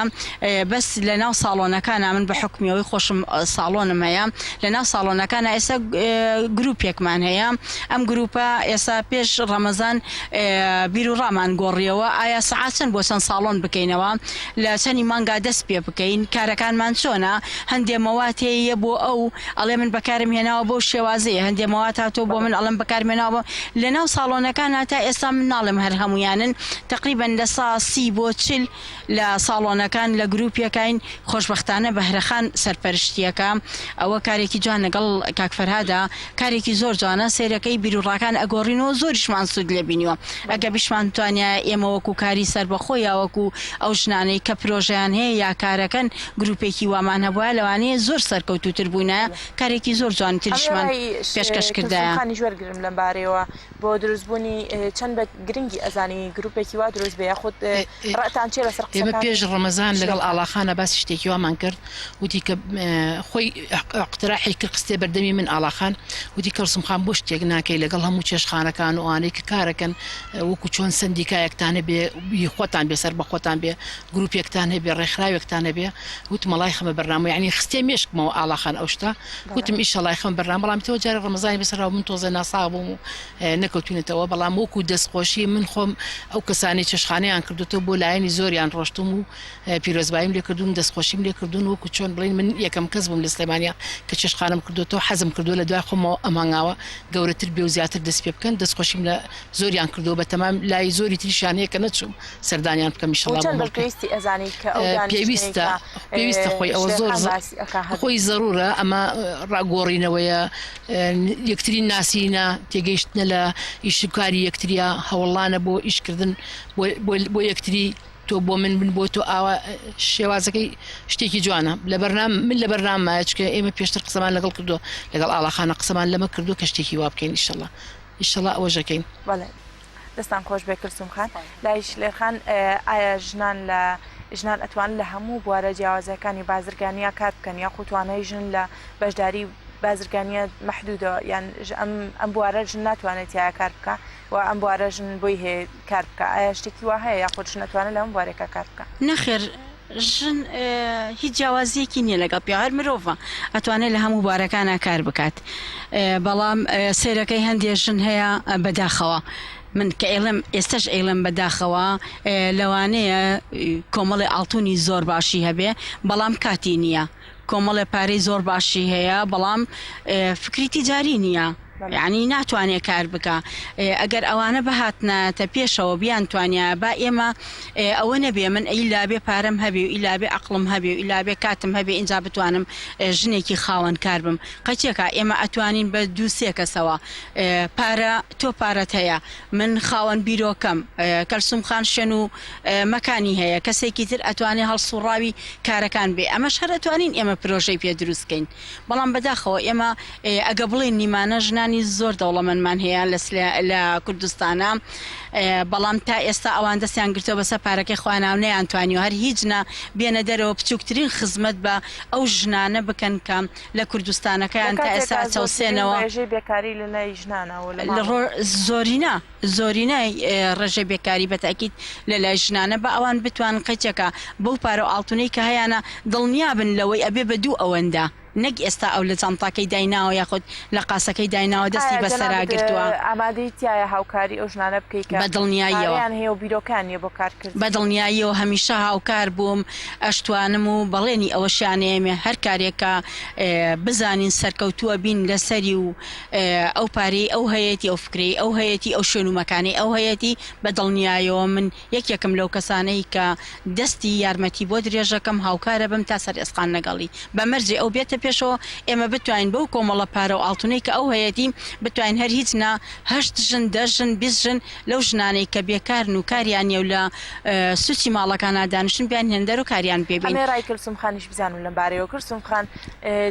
بەس لە ناو ساڵۆنەکانا من بە حوکمی ئەوەی خۆشم ساڵۆنم هەیە لە ناو ساڵۆنەکانا ئێستا گروپێکمان هەیە ئەم گروپە ئێستا پێش ڕەمەزان بیر و ڕامان گۆڕیەوە ئایا سەعات چەند بۆ چەند ساڵۆن بکەینەوە لە چەنی مانگا دەست پێ بکەین کارەکانمان چۆنە هەندێ مەوات هەیە بۆ ئەو ئەڵێ من بەکارم هێناوە بەو شێوازەیە هەندێ مەوات هاتووە بۆ من ئەڵێم بەکارم هێناوە بۆ لەناو ساڵۆنەکانا تا ئێستا من ناڵێم هەر هەموویانن تەقریبەن لە سا 30 بۆ 40 لە ساڵۆنەکان لە گروپێکاین خۆشبەختانە بەهرەخان سەرپەرشتیەکە ئەوە کارێکی جوان لەگەڵ کاک فەرهادا کارێکی زۆر جوانە سەیرەکەی بیروڕاکان ئەگۆڕینەوە زۆریشمان سوود لێ بینیوە ئەگە بیشمان توانیایە ئێمە وەکو کاری سەربەخۆ یا وەکو ئەو ژنانەی کە پرۆژەیان هەیە یا کارەکەن گروپێکی وامان هەبوایە لەوانەیە زۆر سەرکەوتووتر بووینایە کارێکی زۆر جوانتریشمان پێشکەش کردایە. خانیش وەرگرم لەم بارەیەوە بۆ دروستبوونی چەند بە گرنگی ئەزانی گروپێکی وا دروست بێ یاخود ڕەتان چیە لەسەر ئێمە قسەکانی پێش ڕەمەزان لەگەڵ شلێر؟ ئاڵاخانە باسی شتێکی وامان کرد وتی کە خۆی اقتراحی کرد خستێ بەردەمی من ئاڵاخان وتی کەڵسوم. کلسوم خان بۆ شتێک ناکەی لەگەڵ هەموو چێشتخانەکان و ئەوانەی کە کارەکەن وەکو چۆن سەندیکایەکتان هەبێ هی خۆتان بێ سەر بە خۆتان بێ گروپێکتان هەبێ ڕێکخراوێکتان هەبێ وتم وەڵای خەمە بەرنامە یعنی خستیە مێشکمەوە ئاڵا خان ئەو شتە وتم ئیشەڵای خەمە بەرنامە بەڵام تۆ جارێ ڕەمەزانی بەسەر هاو من تۆزێ ناساغ بووم و نەکەوتوینەتەوە بەڵام وەکو دەستخۆشی من خۆم ئەو کەسانەی چێشتخانەیان کردوتەوە بۆ لایەنی زۆریان ڕۆشتوم و پیرۆزباییم لێ کردوون دەستخۆشیم لێ کردوون وەکو چۆن بڵێین من یەکەم کەس بووم لە سلێمانیا کە چێشتخانەم کردووەتەوە حەزم کردووە لە دوای خۆمەوە ئەم هەنگاوە گەورەتر بێ و زیاتر دەست پێ بکەن دەستخۆشیم لە زۆریان کردووە بە تەمام لای زۆری تریشیان هەیە کە نەچووم سەردانیان بکەم بۆ ئیشەڵا بۆ چەند بە مەڵکە پێویستی ئەزانیت کە ئەو دانیشتنەی پێویستە کە پێویستە خۆی ئەوە شلێر زۆر خان زە باسی ئەکا هەبێ؟ خۆی زەرورە ئەمە ڕاگۆڕینەوەیە یەکتری ناسینە تێگەیشتنە لە ئیش و کاری یەکتریە هەوڵانە بۆ ئیشکردن بۆ بۆ بۆ یەکتری تۆ بۆ من من بۆ تۆ ئاوا شێوازەکەی شتێکی جوانە لە بەرنام من لە بەرنامە چکە ئێمە پێشتر قسەمان لەگەڵ کردووە لەگەڵ ئاڵاخانە قسەمان لەمە کردووە کە شتێکی وا بکەین ئیشەڵا ئیشەڵا ئەوەش ئەکەین. بەڵێ دەستان خۆش بێ کلسوم خان. لای شلێر خان ئایا ژنان لە ژنان ئەتوانن لە هەموو بوارە جیاوازەکانی بازرگانیا کار بکەن یاخود توانای ژن لە بەشداری بازرگانیە مەحدودە یان ئەم ئەم بوارە ژن ناتوانێت تیایا کار بکا و ئەم بوارە ژن بۆی هەیە کار بکا ئایا شتێکی وا هەیە یاخود ژن ئەتوانێت لە هەموو بوارێکا کار بکا؟ نەخێر ژن هیچ جیاوازیەکی نیە لەگەڵ پیاو هەر مرۆڤە ئەتوانێت لە هەموو بوارەکانا کار بکات بەڵام سەیرەکەی هەندێ ژن هەیە بەداخەوە من کە ئەیڵێم ئێستەش ئەیڵێم بەداخەوە لەوانەیە کۆمەڵی ئاڵتونی زۆر باشی هەبێ بەڵام کاتی نییە کۆمەڵێ پارەی زۆر باشی هەیە بەڵام فکری تیجاری نییە یانی ناتوانێ کار بکا ئەگەر ئەوانە بهاتنایەتە پێشەوە بیانتوانیایە با ئێمە ئەوە نەبێ من ئیلا بێ پارەم هەبێ و ئیلا بێ عەقڵم هەبێ و ئیلا بێ کاتم هەبێ ئینجا بتوانم ژنێکی خاوەن کار بم قەچێکا ئێمە ئەتوانین بە دوو سێ کەسەوە پارە تۆ پارەت هەیە من خاوەن بیرۆکەم کەلسوم خان شوێن و مەکانی هەیە کەسێکی تر ئەتوانێ هەڵسوڕاوی کارەکان بێ ئەمەش هەر ئەتوانین ئێمە پرۆژەی پێ دروست کەین بەڵام بەداخەوە ئێمە ئەگە بڵێین نیمانە ژنانی زۆر دەوڵەمەندمان هەیە لە لە کوردستانە بەڵام تا ئێستا ئەوان دەستیان گرتووە بەسەر پارەکەی خۆیانا و نەیانتوانیوە هەر هیچ نا بێنە دەرەوە بچووکترین خزمەت بە ئەو ژنانە بکەن کە لە لە کوردستانەکەیان تا ئێستا کاتێکا زۆرترین ئەچەوسێنەوە. ڕێژەی بێکاری لە لای ژنانە و لە لە ماڵەوە. زۆرینە زۆرینەی ڕێژەی بێکاری بە تەئکید لە لای ژنانە با ئەوان بتوانن قەیچێکە بەو پارە و ئاڵتونەی کە هەیانە دڵنیا بن لەوەی ئەبێ بە دوو ئەوەندە نەک ئێستا ئەو لە جانتاکەی دایناوە یاخود لە قاسەکەی دایناوە دەستی ئایا بەسەرا جەنابت گرتووە. ئامادەی تیایە هاوکاری ئەو ژنانە بکەی کە بە دڵنیاییەوە. پارەیان هەیە و بیرۆکەیان نیە بۆ کارکردن؟ بە دڵنیاییەوە هەمیشە هاوکار بووم ئەشتوانم و بەڵێنی ئەوەشیان ئەیەمێ هەر کارێک کە بزانین سەرکەوتووە بین لەسەری و ئەو پارەی ئەو هەیەتی، ئەو فکرەی ئەو هەیەتی، ئەو شوێن و مەکانەی ئەو هەیەتی، بە دڵنیایەوە من یەکێکم لەو کەسانەی کە دەستی یارمەتی بۆ درێژەکەم، هاوکارەبم تا سەر ئێسقان لەگەڵی، بە مەرجێ ئەو بێتە پێشەوە ئێمە بتوانین بەو کۆمەڵە پارە و ئاڵتونەی کە ئەو هەیەتی بتوانین هەر هیچ نا هەشت ژن، دە ژن، 20 ژن لەو ژنانەی کە بێکارن و کاریان نیە و لە سوچی ماڵەکانا دانیشتن بیانهێنن دەر و کاریان پێ بین. ئەمەی ڕای کلسوم خانیش بزانم لەم بارەیەوە. کلسوم خان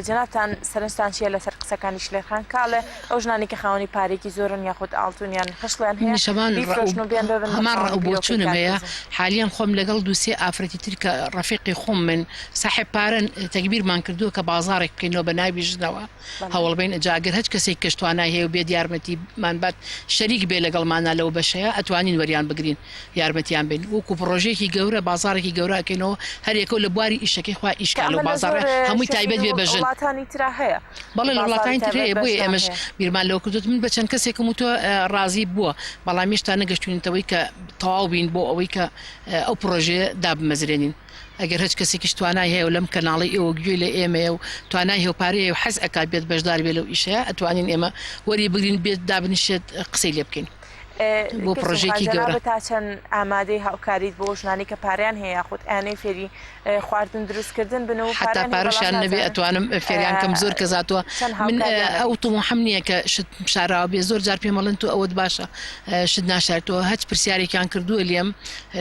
جەنابتان سەرنجتان چیە لەسەر قسەکانی شلێر خان کاڵێ ئەو ژنانەی کە خاوەنی پارەیەکی زۆرن یاخود ئاڵتون یان خشڵیان هەیە منیش هەمان ڕەئو بیفرۆشن و بیان ببن بە هەمان خاوەنی ڕەئو بیرۆکەی بۆچوونم هەیە کارکردن. حالیەن خۆم لەگەڵ دوو سێ ئافرەتی تر کە ڕەفیقی خۆمن ساحێب پارەن تەگبیرمان کردووە کە بازاڕێک بکەینەوە بە ناوی ژنەوە بەڵێ. هەوڵ بەین جا گەر هەچ کەسێک کەش توانای هەیە و بێت یارمەتیمان بات شەریک بێ لەگەڵمانا لەو بەشەیا ئەتوانین وەریان بگرین یارمەتیان بەین وەکو پڕۆژەیەکی گەورە بازاڕێکی گەورە ئەکەینەوە هەر یەکەو لە بواری ئیشەکەی خوا ئیش کە کا لەو ئەمە لە بازاڕە زۆر هەمووی شوێنی تایبەت بێ بە ژن. وڵاتانی ترا هەیە بەڵێ لە بازاڕی وڵاتانی تر تایبەت هەیە بە بۆیە ژنان ئێمەش هەیە. بیرمان لەوە کردووە من بە چەند کەسێکم وتووە ڕازی بووە بەڵام هێشتا نەگەشتوینەتەوەی کە تەواو بین بۆ ئەوەی کە ئەو پڕۆژەیە دابمەزرێنین. ئەگەر هەچ کەسێکیش توانای هەیە و لەم کەناڵەی ئێوە گوێی لە ئێمەیە و توانای هەیە و پارەی هەیە و حەز ئەکات بێت بەشدار بێت لەو ئیشەیا ئەتوانین ئێمە وەری بگرین بێت دابنیشێت قسەی لێ بکەین بۆ کلسوم خان پڕۆژەیەکی گەورە. جەنابت تا چەند ئامادەی هاوکاریت بۆ ئەو ژنانەی کە پارەیان هەیە یاخود ئەیانەوێ فێری خواردن دروست کردن بن و حەتا پارەیان هەیە بەڵام پارەشیان نەبێ نازانن ئەتوانم فێریان کەم زۆر کەس هاتووە چەند من هاوکاریان ئەو ئەبیت؟ تموحەم نییە کە شت شاراوە بێ زۆر جار پێم ئەڵێن تۆ ئەوەت باشە شت ناشاریتەوە هەچ پرسیارێکیان کردووە لێم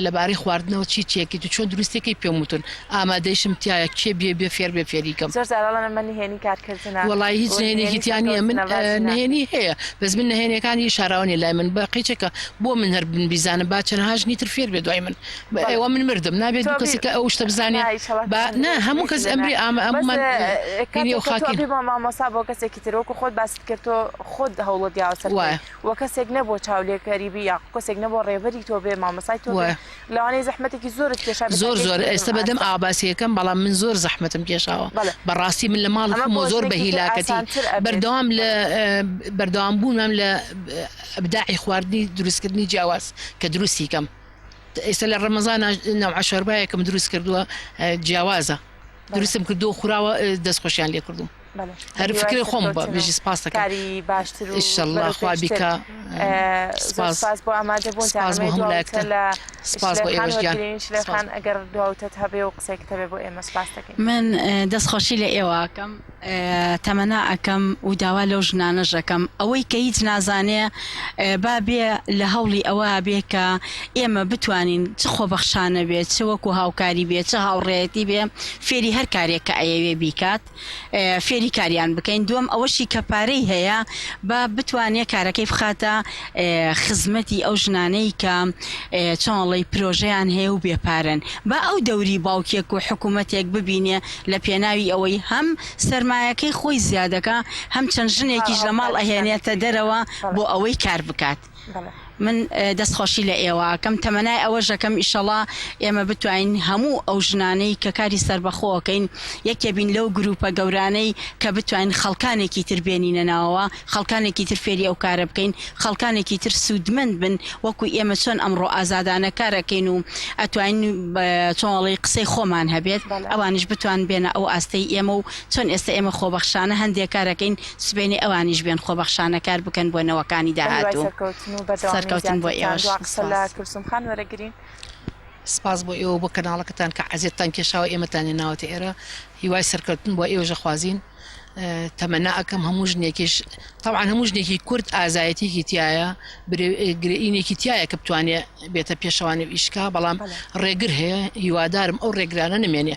لەبارەی خواردنەوە چی چێکیت و چۆن دروستیەکەی پێم وتون ئامادەیشم تیایە کێ بێ بێ فێر بێ فێری کەم. زۆر جار ئەڵێن ئەمە نهێنی کارکردنە وەڵایی هیچ و نهێنیەکی نهێنی تیا نیە من سەرکەوتنە باسی ناکەین. نهێنی هەیە بەس من نهێنیەکانی شاراوە نیە لای من بە قیچ. هیچێکە بۆ من هەر بن بیزانم با چەنەها ژنی تر فێر بێ دوای من ئێوە من مردم نابێت دوو کەسێکە ئەو شتە بزانێ با نا هەموو کەس ئەمری ئامە ئەممان هینی ئەو خاکین مامۆسا بۆ کەسێکی تر وەکو خۆت باست کرد تۆ خۆت هەوڵت یاوە سەر وایە وە کەسێک نەبووە چاولێکەری بی یاخو کەسێک نەبووە ڕێبەری تۆ بێ مامۆسای تۆ بێ وایە لەوانەیە زەحمەتێکی زۆرت کێشا بێ تا زۆر زۆر گەیشتبێ ئێستا بەم بەدەم ئاستە. ئاوا باسیەکەم بەڵام من زۆر زەحمەتم کێشاوە بەڵێ بەڕاستی من لە ماڵی ئەمە خۆمەوە بۆ زۆر بە ژنێکی تر هیلاکەتی ئاسانتر ئەبێت بەردەوام لە بەڵێ. بەردەوام بوونم لە ئبداعی خواردنی دروستکردنی جیاواز کە دروستی کەم ئێستا لە ڕەمەزانا نەوعە شۆربایەکم دروست کردووە جیاوازە بەڵێ. دروستم کردووە خوراوە دەستخۆشیان لێ کردووم. بەڵێ هەر بە هیوای فکرەی خۆم بە سەرکەوتن و بژی سپاس دەکەم کاری باشتر و ئیشەڵڵا بەرەو خوا پێشتر. بیکا زۆر سپاس سپاس بۆ ئامادە بوونتان. سپاس بۆ ئەمەوێ هەموو دوا وتە لایەکتان لە سپاس بۆ شلێر خان ئێوەش گیان وەرگرین. شلێر سپاس خان ئەگەر دوا وتەت هەبێ و قسەیەکت هەبێ بۆ ئێمە سپاس دەکەین. من دەست خۆشی لە ئێوە ئەکەم تەمەنا ئەکەم و داوا لەو ژنانەش ئەکەم ئەوەی کە هیچ نازانێ با بێ لە هەوڵی ئەوە بێ کە ئێمە بتوانین چ خۆبەخشانە بێ چ وەکو هاوکاری بێ چ هاوڕێیەتی بێ فێری هەر کارێک کە ئەیەوێ بیکات فێری کاریان بکەین دووەم ئەوەشی کە پارەی هەیە با بتوانێ کارەکەی بخاتە خزمەتی ئەو ژنانەی کە چۆن ئەڵێی پرۆژەیان هەیە و بێ پارەن با ئەو دەوری باوکێک و حکوومەتێک ببینێ لە پێناوی ئەوەی هەم سەرمایەکەی خۆی زیادەکا هەم چەند ژنێکیش لە ماڵ ئەهێنێتە دەرەوە بۆ ئەوەی کار بکات. من دەست خۆشی لە ئێوە ئەکەم تەمەنای ئەوەش ئەکەم ئیشەڵا ئێمە بتوانین هەموو ئەو ژنانەی کە کاری سەربەخۆ ئەکەین یەکێ بین لەو گروپە گەورانەی کە بتوانین خەڵکانێکی تر بێنینە ناوەوە خەڵکانێکی تر فێری ئەو کارە بکەین خەڵکانێکی تر سوودمەند بن وەکو ئێمە چۆن ئەمڕۆ ئازادانە کار ئەکەین و ئەتوانین چۆن ئەڵێی قسەی خۆمان هەبێت ئەوانیش بتوان بێنە ئەو ئاستەی ئێمە و چۆن ئێستا ئێمە خۆبەخشانە هەندێک کار ئەکەین سبەینێ ئەوانیش بێن خۆبەخشانە کار بکەن بۆ نەوەکانی بە هیوای داهاتوو. سەرکەوتن و بەردەوامی سەرکەوتن بۆ زیاترتان. ئێوەش. دوا قسە لە سپاس. کلسوم خان وەرەگرین. سپاس بۆ ئێوە و بۆ کەناڵەکەتان کە عەزێتتان کێشاوە ئێمەتان هێناوەتە ئێرە هیوای سەرکەوتن بۆ ئێوەش ئەخوازین تەمەنا ئەکەم هەموو ژنێکیش تەبعەن هەموو ژنێکی کورد ئازایەتیەکی تایە گرێینێکی تایە کە بتوانێ بێتە پێشەوانی و ئیشکا بەڵام ڕێگر هەیە هیوادارم ئەو ڕێگرانە نمێنێ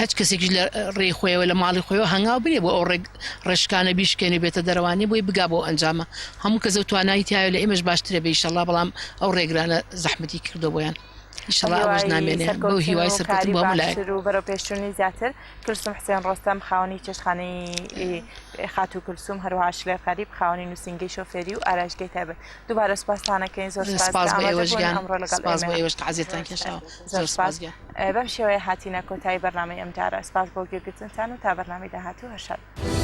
هەچ کەسێکیش لە ڕێی خۆیەوە لە ماڵی خۆیەوە هەنگاو بنێ بۆ ئەو ڕێگ ڕێشکانە بیشکێنێ بێتە دەرەوانێ بۆی بگا بۆ ئەنجامە هەموو کەس ئەو توانایی تایە لە ئێمەش باشترە بێ ئیشەڵا بەڵام ئەو ڕێگرانە زەحمەتی کردو بۆیان ئیشەڵا ئەوەش هیوای نامێنێ بەو سەرکەوتن هیوای و سەرکەوتن کاری بۆ هەموو لایەک. باشتر و بەرەوپێشچوونی زیاتر. کلسوم حسێن ڕۆستەم خاوەنی چێشتخانەی خاتوو کلسوم، هەروەها شلێر غەریب خاوەنی نووسینگەی شۆفێری و ئارایشگەی تایبەت. دووبارە سوپاستان ئەکەین زۆر سوپاس سپاس کە بۆ ئامادە ئێوەش بوون گیان ئەمڕۆ لەگەڵ سپاس بۆ ئێمەیا. ئێوەش کە عەزێتتان کێشاوە زۆر زۆر سوپاس. سپاس گیان. بەم شێوەیە هاتینە کۆتایی بەرنامەی ئەمجارە. سپاس بۆ گوێگرتنتان و تا بەرنامەی داهاتوو هەر شاد بن.